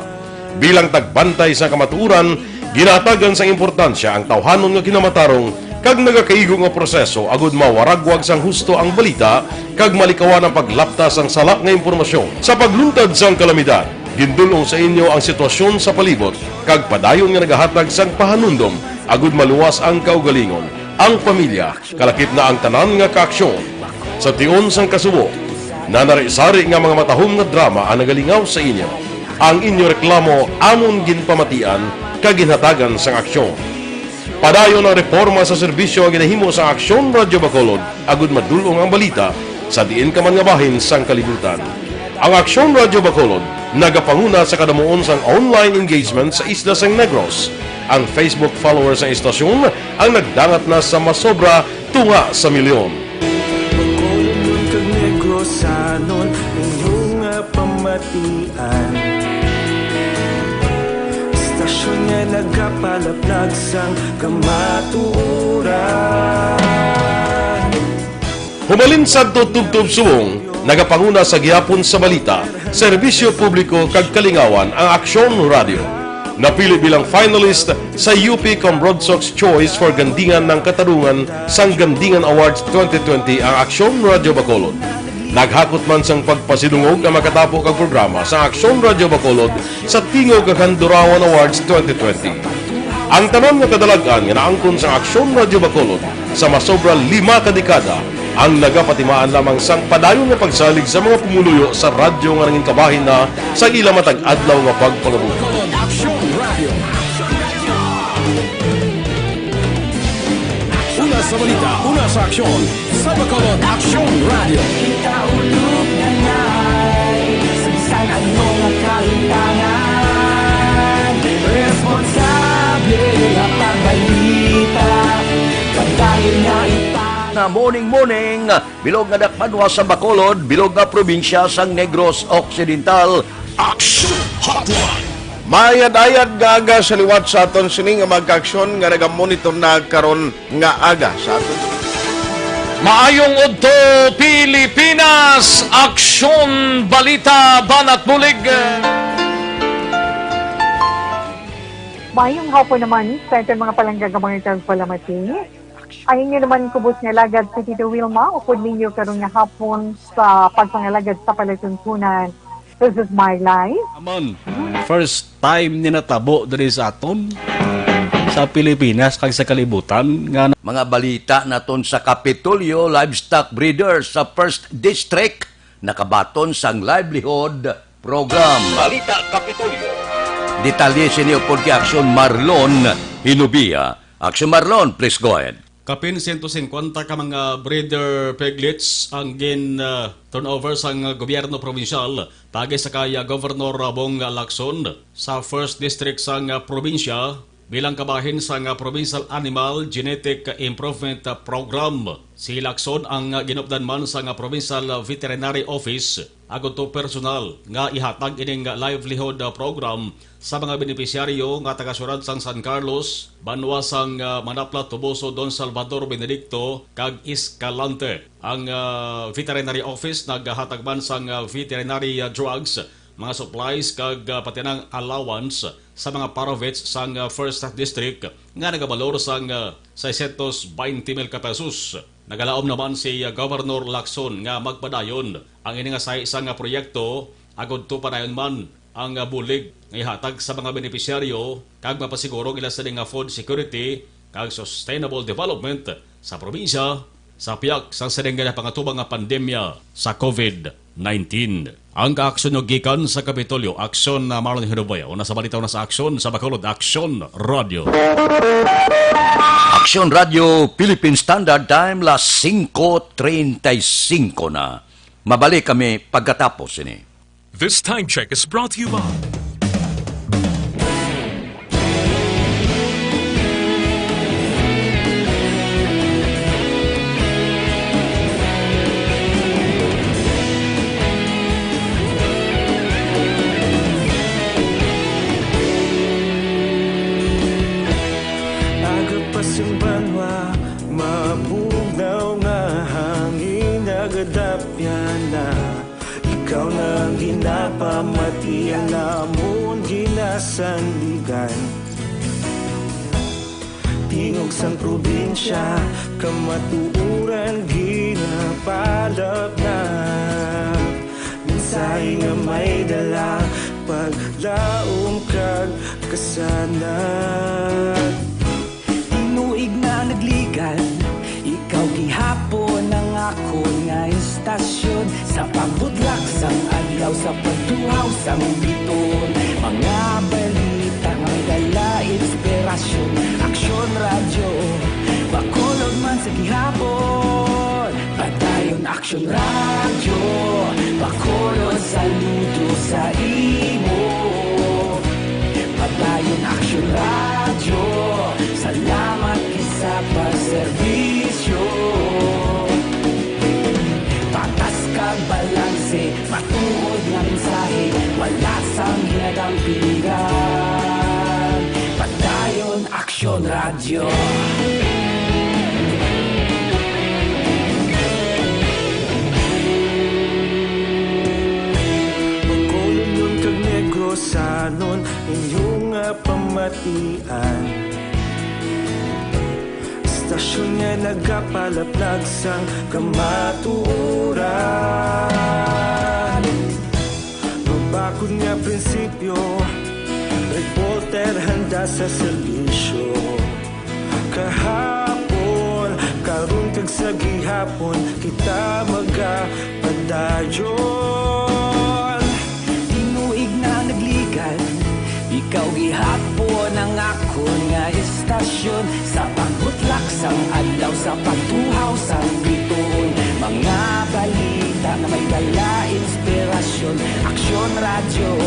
Bilang tagbantay sa kamatuoran, ginahatagan sang importansya ang tawhanon nga kinamatarong kag nagakaigo nga proseso agud mawaragwag sang husto ang balita kag malikawan ang paglapta sang sala nga impormasyon. Sa pagluntad sang kalamidad, gindul-ong sa inyo ang sitwasyon sa palibot kag padayon nga nagahatag sang pahanumdom agud maluwas ang kaugalingon, ang pamilya, kalakip na ang tanan nga kaaksyon. Sa tion sang kasubo, nanari-sari nga mga matahom nga drama ang nagalingaw sa inyo. Ang inyo reklamo amon ginpamatian kag ginhatagan sang aksyon. Padayon ang reporma sa serbisyo nga ginahimo sa Aksyon Radyo Bacolod agud madul-ong ang balita sa diin ka man nga bahin sang kalibutan. Ang Aksyon Radyo Bacolod nagapanguna sa kadamuon sang online engagement sa isla sang Negros. Ang Facebook followers sang istasyon ang nagdangat na sa masobra tunga sa milyon. Bacolodnon kag Negrosanon, inyo nga pamatian. Istasyon nga nagapalaplag sang kamatuoran. Humalin sadto tubtob subong, nagapanguna sa gihapon sa balita, serbisyo publiko kag kalingawan ang Aksyon Radyo. Napili bilang finalist sa U P Combroadsox Choice for Gandingan ng Katarungan sang Gandingan Awards twenty twenty ang Aksyon Radyo Bacolod. Naghakot man sang pagpasidungog ang makatapo kag programa sa Aksyon Radyo Bacolod sa Tingog kag Handurawan Awards twenty twenty. Ang tanan nga kadalag-an nga naangkon sa Aksyon Radyo Bacolod sa masobra lima ka dekada ang nagapatimaan lamang sang padayon nga pagsalig sa mga pumuluyo sa radyo nga nangin kabahin na sa ila matag adlaw nga pagpangabuhi. Aksyon Radio. Una sa balita, una sa aksyon, sa Bacolod Aksyon Radio. Kita ulog na ngay, sa bisan ano nga kahitangan, responsable nga pagbalita, pagdali na ipang- Na morning, morning. Bilog nga dakbanwa sa Bacolod, bilog nga probinsya sang Negros Occidental. Action Hotline. Maayad-ayad nga aga sa liwat sa aton sini nga mga kaaksyon nga nagamonitor na karon nga aga sa aton. Maayong udto, Pilipinas! Aksyon, balita, banat bulig. Maayong hapon naman sa aton mga palangga nga mga tagpalamati. Ang inyo naman kubos nga alagad si Tito Wilma, upod ninyo karon nga hapon sa pagpangalagad sa palatuntunan. This is my life. Amon, first time ni natabo diri sa aton, sa Pilipinas kag sa kalibutan nga na- Mga balita naton sa Kapitolyo, livestock breeder sa First District nakabaton sang livelihood program. Balita Kapitolyo. Detalye sini upod kay Aksyon Marlon Hinubia. Aksyon Marlon, please go ahead. Kapin sento singkwenta ka mga breeder piglets ang gin, ah, turnover sang gobyerno probinsyal paagi sa kay, ah, Governor Bong Lacson sa First District sang, ah, probinsya bilang kabahin sang, ah, Provincial Animal Genetic Improvement, ah, Program. Si Lacson ang, ah, ginupdan man sang, ah, Provincial Veterinary Office agud to personal nga ihatag ining livelihood, ah, program sa mga benepisyaryo nga taga-siyudad sang San Carlos, banwa sang, ah, Manapla, Toboso, Don Salvador, Benedicto, kag Escalante. Ang, ah, veterinary office naghatag man sang, ah, veterinary, ah, drugs, mga supplies, kag, ah, pati nang allowance sa mga paravets sang, ah, First District nga nagabalor sang, ah, seiscientos veinte mil ka pesos. Nagalaom naman si, ah, Governor Lacson nga magpadayon ang ini nga sahi sang, ah, proyekto agud to padayon man ang, ah, bulig nga ihatag sa mga benepisyaryo kag mapasiguro ang ila sini nga food security kag sustainable development sa probinsya sa piyak sang sining ginapangatubang nga pandemya sa COVID nineteen. Ang kaaksyon nyo gikan sa Kapitolyo, Aksyon na Marlon Hinuboy. Una sa balita, una sa aksyon, sa Bacolod, Aksyon Radio. Aksyon Radio, Philippine Standard Time, las singko treinta y cinco na. Mabalik kami pagkatapos ini. This time check is brought to you by. Sang banwa, mabugnaw nga hangin nagadapyan na. Ikaw na ang ginapamati, ang amon ginasandigan. Tingog sang probinsya, kamatuoran ginapalapnap. Mensahe nga may dala, paglaom kag kasanag. Tinuig na nagligad, ikaw gihapon ang akon nga istasyon. Sa pagbutlak sang adlaw, sa pagtuhaw sang bituon, mga balita nga may dala inspirasyon. Aksyon Radyo, Bacolod man sa gihapon. Padayon Aksyon Radyo, Bacolod, saludo sa imo. Padayon Aksyon Radyo, salamat gid sa pagserbisyo. Patas kag balanse, matuod nga mensahe, wala sang ginadampigan. Padayon Aksyon Radyo. Bacolodnon kag Negrosanon, inyo nga pamatian. Istasyon nga nagapalaplag sang kamatuoran. Mabakod nga prinsipyo, reporter handa sa serbisyo. Kahapon, karon kag sa gihapon, kita magapadayon. Tinuig na nagligad, ikaw gihapon ang akon nga istasyon. Sa pagbutlak sang adlaw, sa pagtuhaw sang bituon, mga balita nga may dala inspirasyon. Aksyon Radyo,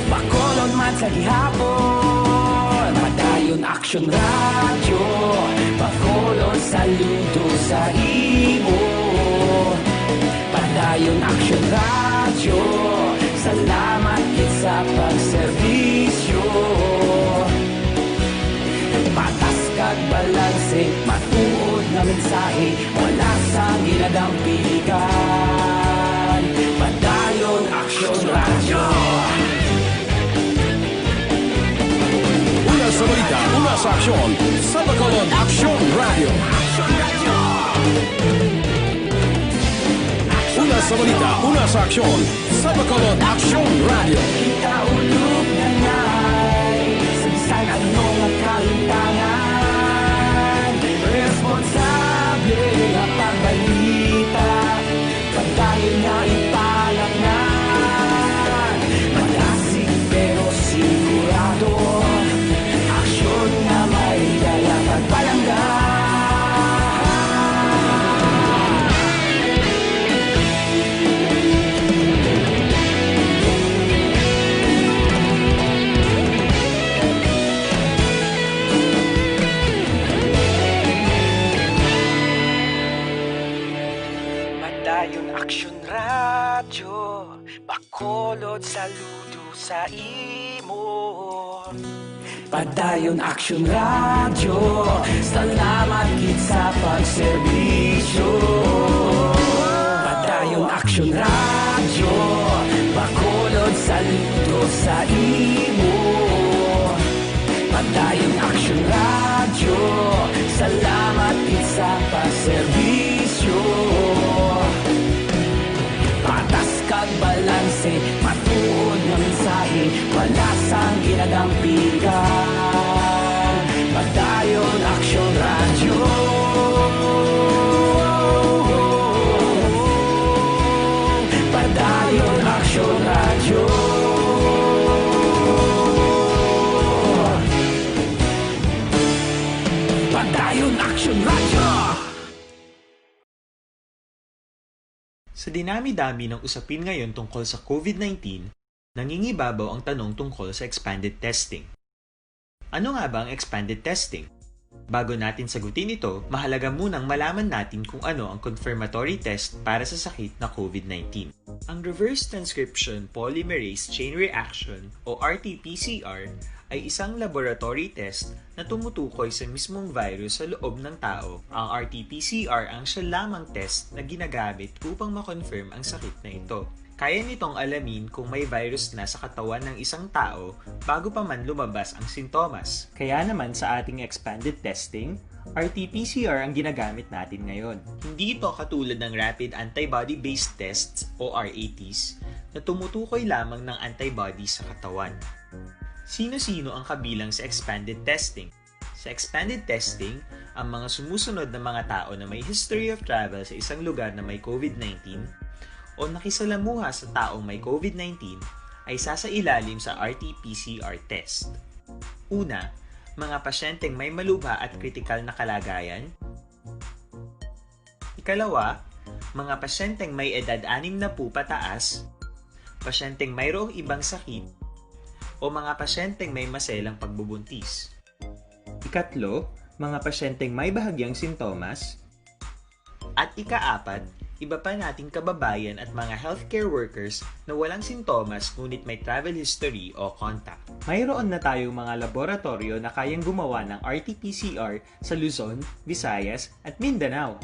Bacolod man sa gihapon. Padayon Aksyon Radyo, Bacolod, saludo sa imo. Padayon Aksyon Radyo, salamat gid sa pagserbisyo. Patas kag balanse, matuod nga mensahe, wala sang ginadampigan. Padayon Aksyon Radyo. Una sa balita, una sa aksyon, sa Bacolod Aksyon Radyo. Una sa balita, una sa aksyon, sa Bacolod Aksyon Radyo. Kita ulog na ngay, sa bisan ano nga kalintangan, responsable nga pagbalita, padayon nga ipalapngan. Malasig pero sigurado, aksyon nga may dala pagpalangga. Padayon Aksyon Radyo, Bacolod, saludo sa imo. Padayon Aksyon Radyo, salamat gid sa pagserbisyo. Padayon Aksyon Radyo, Bacolod, saludo sa imo. Padayon Aksyon Radyo, salamat gid sa pagserbisyo. Patas kag balanse, matuod nga mensahe, wala sang ginadampigan. Padayon Aksyon Radyo. Padayon Aksyon Radyo. Padayon Aksyon Radyo. Sa dinami-dami ng usapin ngayon tungkol sa COVID nineteen, nangingibabaw ang tanong tungkol sa expanded testing. Ano nga ba ang expanded testing? Bago natin sagutin ito, mahalaga munang malaman natin kung ano ang confirmatory test para sa sakit na COVID nineteen. Ang reverse transcription polymerase chain reaction o R T P C R ay isang laboratory test na tumutukoy sa mismong virus sa loob ng tao. Ang R T P C R ang siya lamang test na ginagamit upang ma-confirm ang sakit na ito. Kaya nitong alamin kung may virus na sa katawan ng isang tao bago pa man lumabas ang sintomas. Kaya naman sa ating expanded testing, R T P C R ang ginagamit natin ngayon. Hindi ito katulad ng rapid antibody-based tests o R A Ts na tumutukoy lamang ng antibodies sa katawan. Sino-sino ang kabilang sa expanded testing? Sa expanded testing, ang mga sumusunod na mga tao na may history of travel sa isang lugar na may COVID nineteen o nakisalamuha sa taong may COVID nineteen ay sasailalim sa R T P C R test. Una, mga pasyenteng may malubha at kritikal na kalagayan. Ikalawa, mga pasyenteng may edad anim na po pataas, pasyenteng mayroong ibang sakit, o mga pasyenteng may maselang pagbubuntis. Ikatlo, mga pasyenteng may bahagyang sintomas. At ikaapat, iba pa nating kababayan at mga healthcare workers na walang sintomas ngunit may travel history o contact. Mayroon na tayong mga laboratoryo na kayang gumawa ng R T P C R sa Luzon, Visayas, at Mindanao.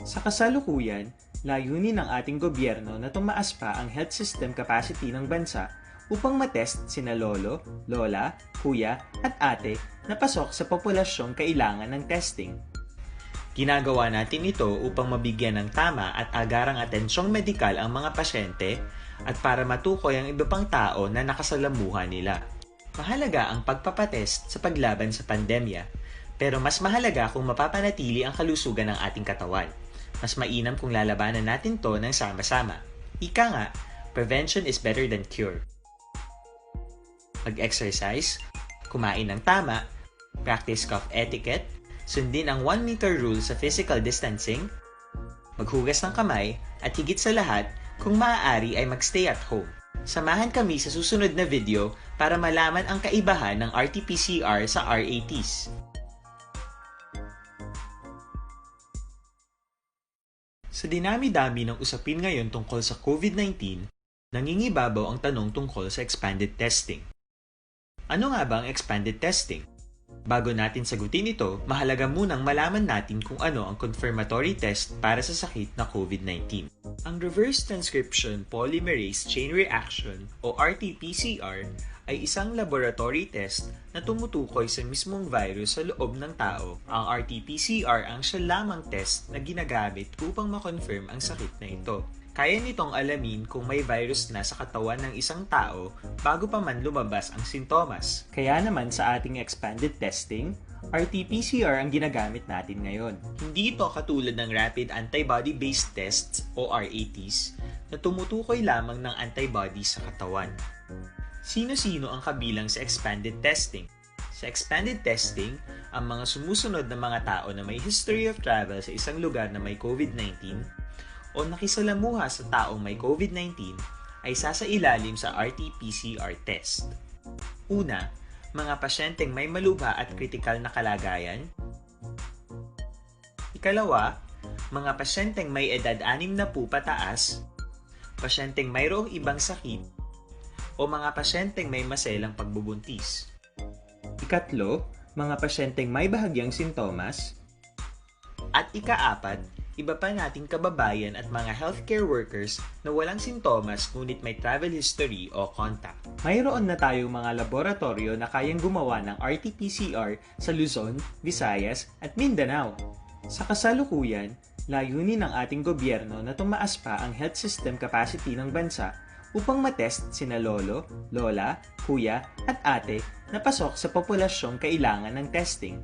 Sa kasalukuyan, layunin ng ating gobyerno na tumaas pa ang health system capacity ng bansa upang matest sina lolo, lola, kuya, at ate na pasok sa populasyong kailangan ng testing. Ginagawa natin ito upang mabigyan ng tama at agarang atensyong medikal ang mga pasyente at para matukoy ang iba pang tao na nakasalamuha nila. Mahalaga ang pagpapatest sa paglaban sa pandemya, pero mas mahalaga kung mapapanatili ang kalusugan ng ating katawan. Mas mainam kung lalabanan natin to ng sama-sama. Ika nga, prevention is better than cure. Mag-exercise, kumain ng tama, practice cough etiquette, sundin ang one meter rule sa physical distancing, maghugas ng kamay, at higit sa lahat, kung maaari ay mag-stay at home. Samahan kami sa susunod na video para malaman ang kaibahan ng R T P C R sa R A Ts. Sa dinami-dami ng usapin ngayon tungkol sa COVID nineteen, nangingibabaw ang tanong tungkol sa expanded testing. Ano nga ba ang expanded testing? Bago natin sagutin ito, mahalaga munang malaman natin kung ano ang confirmatory test para sa sakit na COVID nineteen. Ang reverse transcription polymerase chain reaction o R T P C R ay isang laboratory test na tumutukoy sa mismong virus sa loob ng tao. Ang R T P C R ang siya lamang test na ginagamit upang ma-confirm ang sakit na ito. Kaya nitong alamin kung may virus na sa katawan ng isang tao bago pa man lumabas ang sintomas. Kaya naman sa ating expanded testing, R T P C R ang ginagamit natin ngayon. Hindi ito katulad ng rapid antibody-based tests o R A Ts na tumutukoy lamang ng antibodies sa katawan. Sino-sino ang kabilang sa expanded testing? Sa expanded testing, ang mga sumusunod na mga tao na may history of travel sa isang lugar na may COVID nineteen o nakisalamuha sa taong may COVID nineteen ay sasailalim sa R T P C R test. Una, mga pasyenteng may malubha at kritikal na kalagayan. Ikalawa, mga pasyenteng may edad anim na po pataas, pasyenteng mayroong ibang sakit, o mga pasyenteng may maselang pagbubuntis. Ikatlo, mga pasyenteng may bahagyang sintomas. At ikaapat, iba pa nating kababayan at mga healthcare workers na walang sintomas ngunit may travel history o contact. Mayroon na tayong mga laboratoryo na kayang gumawa ng R T P C R sa Luzon, Visayas, at Mindanao. Sa kasalukuyan, layunin ng ating gobyerno na tumaas pa ang health system capacity ng bansa upang matest sina lolo, lola, kuya, at ate na pasok sa populasyong kailangan ng testing.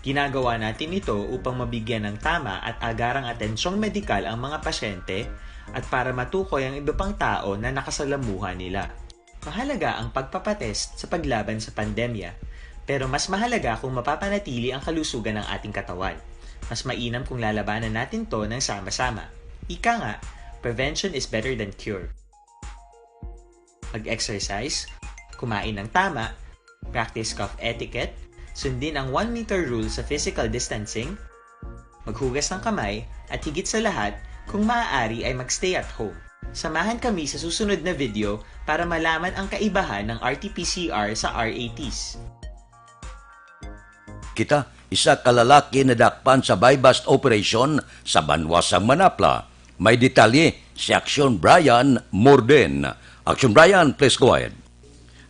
Ginagawa natin ito upang mabigyan ng tama at agarang atensyong medikal ang mga pasyente at para matukoy ang iba pang tao na nakasalamuha nila. Mahalaga ang pagpapatest sa paglaban sa pandemya, pero mas mahalaga kung mapapanatili ang kalusugan ng ating katawan. Mas mainam kung lalabanan natin to ng sama-sama. Ika nga, prevention is better than cure. Mag-exercise, kumain ng tama, practice cough etiquette, sundin ang one meter rule sa physical distancing, maghugas ng kamay, at higit sa lahat, kung maaari ay mag-stay at home. Samahan kami sa susunod na video para malaman ang kaibahan ng R T P C R sa R A Ts. Kita, isa ka lalaki nadakpan sa buy-bust operation sa banwa sang Manapla. May detalye si Aksyon Brian Morden. Aksyon Brian, please go ahead.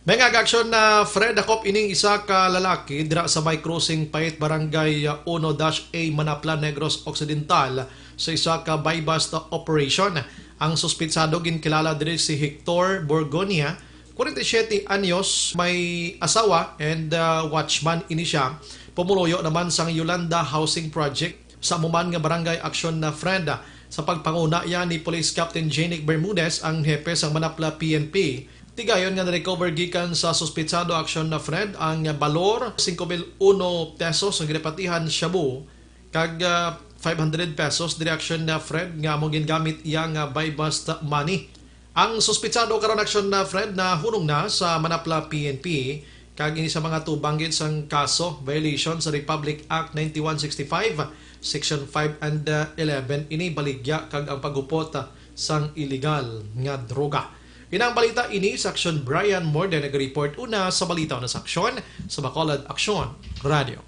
May nga aksyon na Fred, dakop ining isa ka lalaki dira sa may crossing Pait, Barangay, uh, uno dash A, Manapla, Negros Occidental, sa isa ka buy-bust operation. Ang suspitsado ginkilala diri si Hector Borgonia, kwarenta y siyete anyos, may asawa and, uh, watchman ini siya. Pumuluyo naman sang Yolanda Housing Project sa amo man nga barangay aksyon na Fred. Sa pagpanguna iya ni Police Captain Janic Bermudez, ang hepe sang Manapla P N P, tigayon nga na-recover gikan sa suspitsado aksyon na Fred ang balor singko mil uno pesos nga ginapatihan shabu kag, ah, five hundred pesos diri aksyon na Fred nga amo gingamit iya nga buy-bust money. Ang suspitsado karon aksyon na Fred nahunong na sa Manapla P N P, kag ini sa mga tubang gid sang kaso, violation sa Republic Act ninety-one sixty-five, Section five and, uh, eleven, ini baligya kag ang paghupot, uh, sang iligal nga droga. Inang balita ini sa Aksyon Brian Morden nag-report una sa balita na sa Aksyon sa Bacolod Aksyon Radio.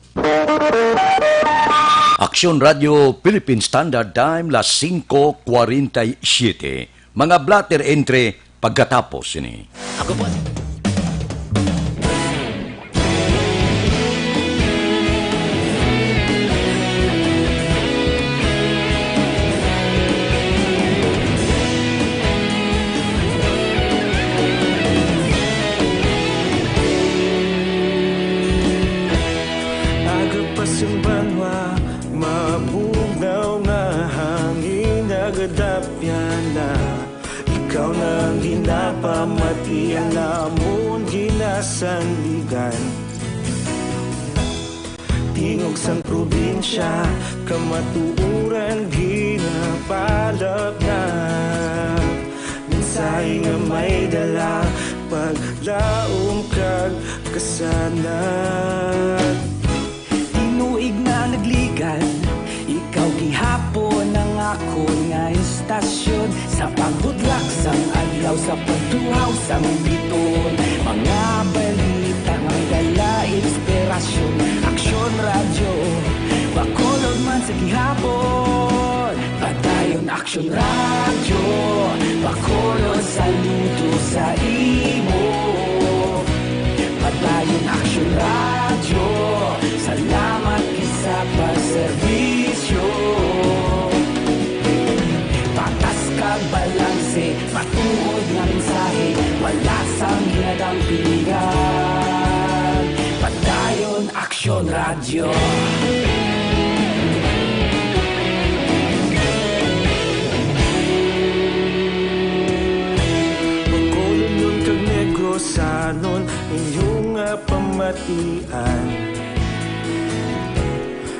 Aksyon Radio Philippine Standard Time, las singko kwarenta y siyete. Mga blotter entry pagkatapos sini. Ako po si Aga pa sing banwa, mabugnaw nga hangin nagadapyan na. Ikaw na ang ginapamatian namon ginasandigan. Tingog sang probinsya, kamatuoran ginapalapnap. Mensahe nga may dala, paglaom kag kasanag. Tinuig na nagligan, ikaw gihapon ang akon nga istasyon. Sa paghudlak sang adlaw, sa pagtuhaw sang bituon, mga balita nga may dala inspirasyon. Aksyon Radyo, Bacolod man sa gihapon. Padayon Aksyon Radyo, Bacolod, saludo sa imo. Padayon Aksyon Radyo, salamat gid sa pagserbisyo. Patas kag balanse, matuod nga mensahe, wala sang ginadampingan. Padayon Aksyon Radyo. Bacolodnon kag Negrosanon, inyo nga pamatian.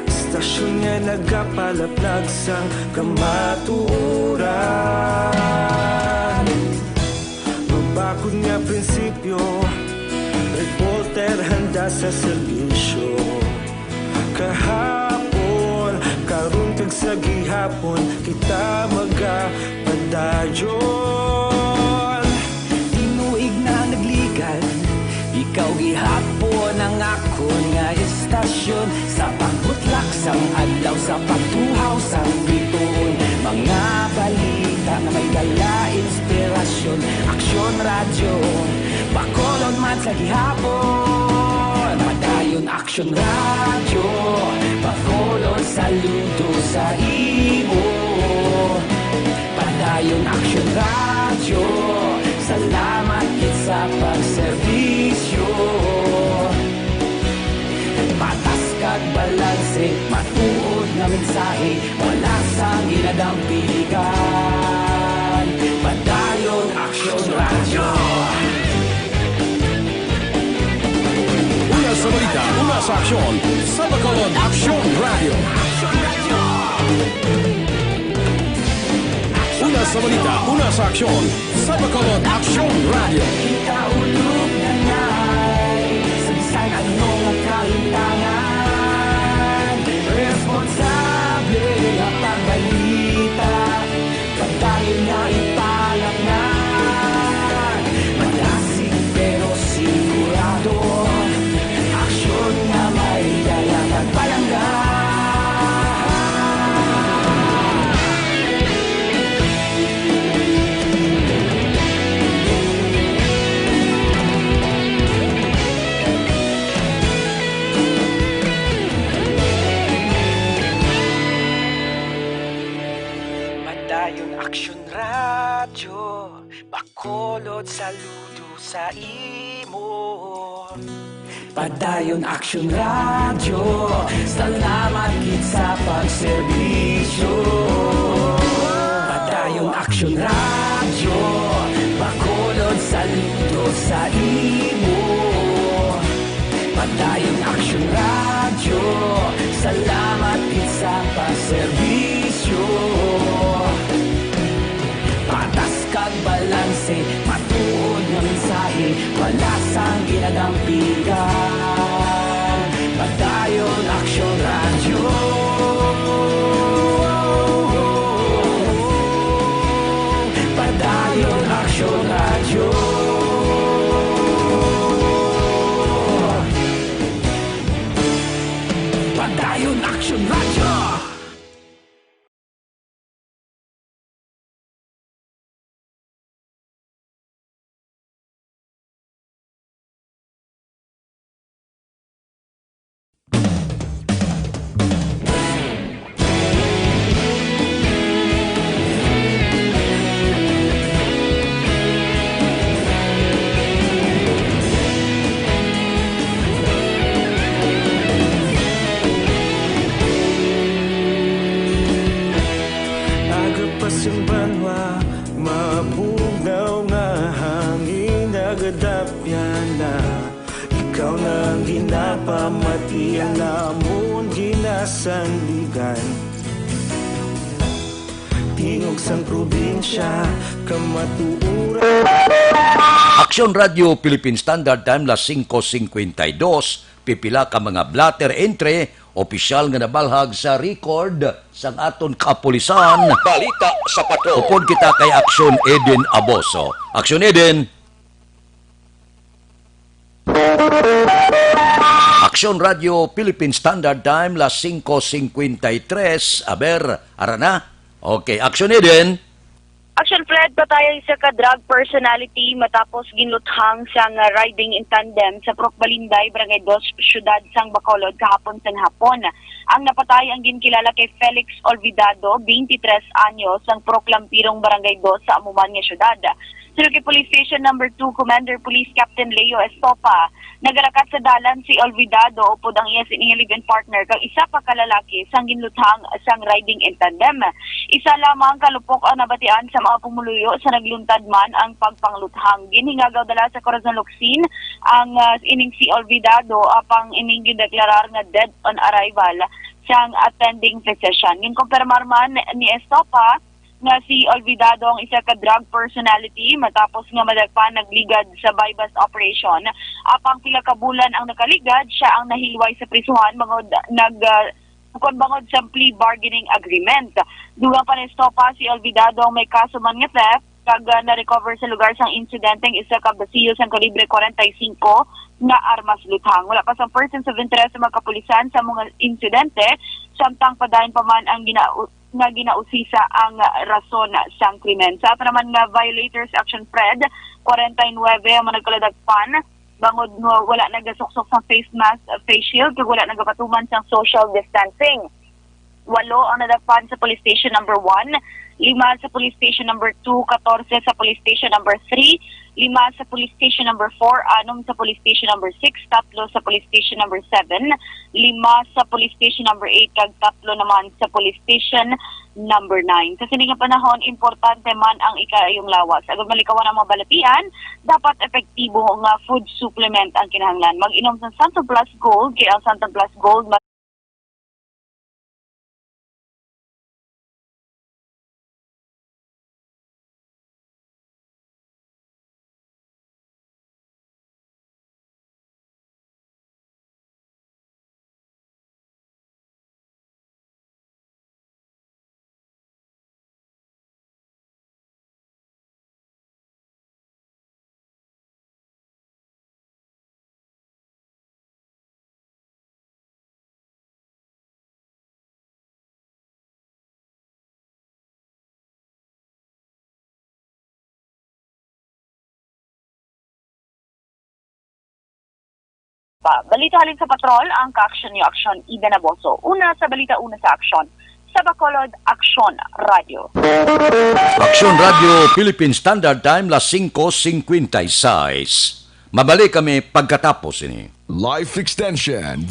Istasyon nga nagapalapnag sang kamatuoran. Mabakod nga prinsipyo, reporter handa sa serbisyo. Kahapon, karon kag sa gihapon, kita magapadayon. Tinuig na nagligan, ikaw gihapon ang akon nga istasyon. Sa pagbutlak sang adlaw, sa pagtuhaw sang bituon, mga balita nga may dala inspirasyon. Aksyon Radyo, Bacolod man sa gihapon. Padayon Aksyon Radyo, Bacolod, saludo sa imo. Padayon Aksyon Radyo, salamat gid sa pagserbisyo. Patas kag balanse, matuod nga mensahe, wala sang ginadampingan. Padayon Aksyon Radyo. Una sa balita, una sa aksyon, sa Bacolod Aksyon Radyo. Una sa balita, una sa aksyon, sa Bacolod Aksyon Radyo. Kita ulog na nay, sa bisan ano nga kalimtangan, responsable nga pagbalita. Padayon nga ipalapag Action Radio, Bacolod, saludo sa imo. Padayon Action Radio, salamat gid sa pagserbisyo. Padayon Action Radio, Bacolod, saludo sa imo. Padayon Action Radio, salamat gid sa pagserbisyo. Patas kag balanse, matuod nga mensahe, wala sang ginadampigan. Padayon Action Radio. Padayon Action Radio. Padayon Action Radio. Aga pa sing banwa, mabugnaw nga hangin, nagadapyan na. Ikaw na ang ginapamati, ang amon ginasandigan. Tingog sang probinsya, kamatuoran. Aksyon Radio Philippine Standard Time, las singko singkwenta y dos, pipila ka mga blotter entry, opisyal nga nabalhag sa record sang aton kapulisan. Balita sa Patrol. Upod kita kay Aksyon Eden Aboso. Aksyon Eden. Aksyon Radio Philippine Standard Time, las singko singkwenta y tres. Aber, ara na. Okay, Aksyon Eden. Action Fred, patay ang isa ka drug personality matapos ginluthang sang riding in tandem sa Purok Balinday, Barangay Dos, siyudad sang Bacolod kahapon sang hapon. Ang napatay ang ginkilala kay Felix Olvidado, twenty-three anyos, sang Purok Lampirong, Barangay Dos sa amo man nga siyudad. Suno kay Police Station Number Two Commander Police Captain Leo Estopa, nagalakat sa dalan si Olvidado upod ang iya sining live-in partner kag isa pa ka lalaki sang ginluthang sang riding in tandem. Isa lamang ka lupok ang nabatian sa mga pumuluyo sa nagluntad man ang pagpangluthang. Ginhingagaw dala sa Corazon Locsin ang, ah, ining si Olvidado, apang ining gindeklarar nga dead on arrival sang attending physician. Ginkumpirmar man ni Estopa nga si Olvidado ang isa ka drug personality matapos nga madagpan nagligad sa buy-bust operation. Apang pila ka bulan ang nakaligad, siya ang nahilway sa prisuhan bangod nag, ah, kon bangod sa plea bargaining agreement. Dugang pa ni Estopa, si Olvidado ang may kaso man nga theft kag, ah, na-recover sa lugar sang insidente ang isa ka basilyo sang kalibre kwarenta y singko nga armas luthang. Wala pa sang persons of interest sa mga kapulisan sa mga insidente, samtang padayon pa man ang gina-, nga ginausisa ang rason sang krimen. Sa ato naman nga violators, Action Fred, kwarenta y nuebe ang mga nagkaladakpan bangod nga wala nagasuksok sang face mask, face shield, kag wala nagapatuman sang social distancing. Walo ang nadakpan sa Police Station Number One, lima sa Police Station Number Two, katorse sa Police Station Number Three, lima sa Police Station Number Four, anom sa Police Station Number Six, tatlo sa Police Station Number Seven, lima sa Police Station Number Eight, kag tatlo naman sa Police Station Number Nine. Sa sini nga panahon, importante man ang ikaayong lawas. Agud malikawan ang mga balatian, dapat epektibo nga food supplement ang kinahanglan. Mag-inom sa Santon Plus Gold, kay ang Santon Plus Gold Pa. Balita halin sa patrol, ang ka-action niyo, Action Ida Naboso. Una sa balita, una sa aksyon. Sa Bacolod, Aksyon Radio. Aksyon Radio Philippine Standard Time, las singko singkwenta y seis. Mabalik kami pagkatapos ini. Life Extension.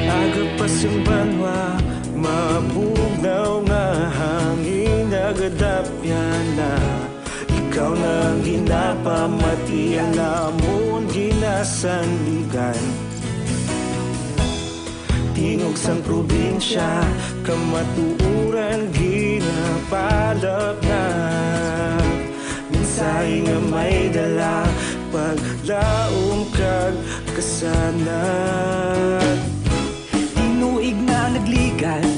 Agapas ang banwa, mabugnaw nga hangin, nagadapyan na. Ikaw na ang ginapamati, ang amon ginasandigan. Tingog sang probinsya, kamatuoran ginapalapnap. Mensahe nga may dala, paglaom kag kasanag. Tinuig na nagligan,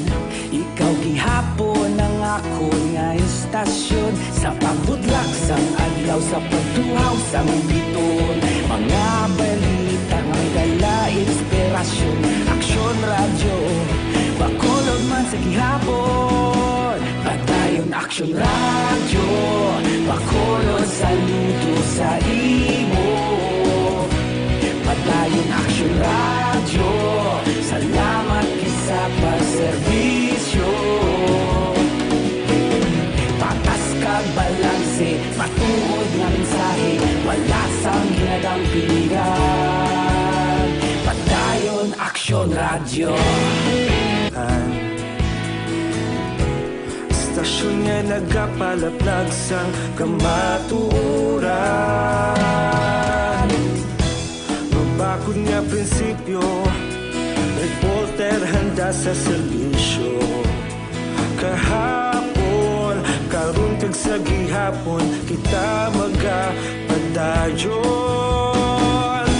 ikaw gihapon ang akon nga istasyon. Sa pagbutlak sang adlaw, sa pagtuhaw sang bituon, mga balita nga may dala inspirasyon. Aksyon Radyo, Bacolod man sa gihapon. Padayon Aksyon Radyo, Bacolod, saludo sa imo. Padayon Aksyon Radyo, salamat gid sa pagserbisyo. Patas kag balanse, matuod nga mensahe, wala sang ginadampigan. Padayon Aksyon Radyo. Istasyon nga nagapalaplag sang kamatuoran. Mabakod nga prinsipyo, reporter handa sa serbisyo. Kahapon, karon kag sa gihapon, kita magapadayon.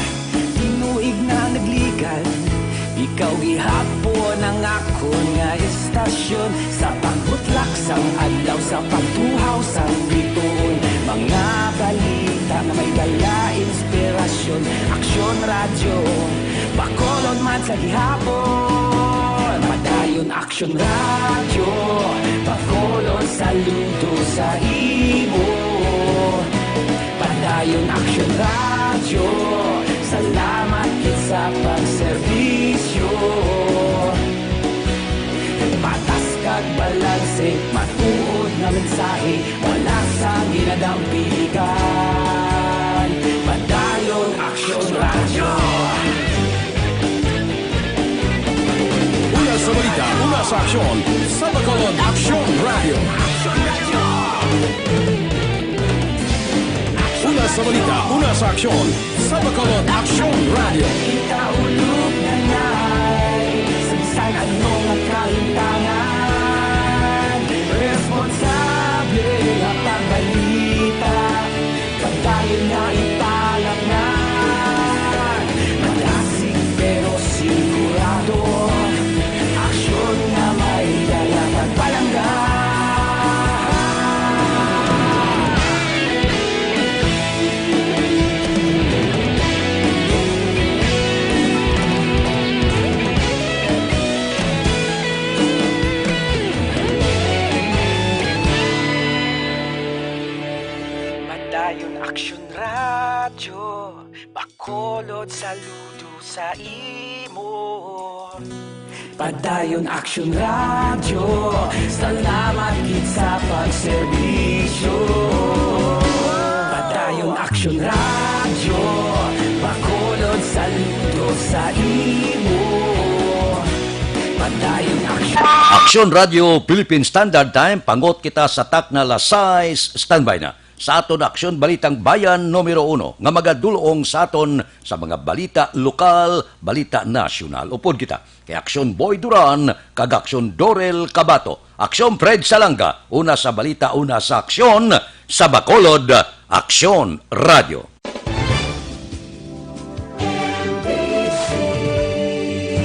Tinuig na nagligan, ikaw gihapon ang akon nga istasyon. Sa pagbutlak sang adlaw, sa pagtuhaw sang bituon, mga balita nga may dala inspirasyon. Aksyon Radyo, Bacolod man sa gihapon. Padayon Aksyon Radyo, Bacolod, saludo sa imo. Padayon Aksyon Radyo, salamat gid sa pagserbisyo. Patas kag balanse, matuod nga mensahe, wala sang ginadampigan. Padayon Aksyon Radyo. Una sa balita, una sa aksyon, sa Bacolod Aksyon Radyo. Una sa balita, una sa aksyon, sa Bacolod Aksyon Radyo. Ikaulog na ngay, sa bisan ano nga kahintangan, responsable nga pagbalita, padayon nga ipalapngan. Malasig pero sigurado, aksyon nga may dala pagpalangga. Padayon Aksyon Radyo, Bacolod, saludo sa imo. Padayon Aksyon Radyo, salamat gid sa pagserbisyo. Padayon Aksyon Radyo, Bacolod, saludo sa imo. Padayon Aksyon. Aksyon Radyo Philippine Standard Time, pangot kita sa takna las sais, standby na. Sa aton Aksyon Balitang Bayan numero uno nga magadul-ong sa aton sa mga balita lokal, balita nasyonal. Upod kita kay Aksyon Boy Duran kag Aksyon Dorel Cabato. Aksyon Fred Salanga, una sa balita, una sa aksyon, sa Bacolod, Aksyon Radyo.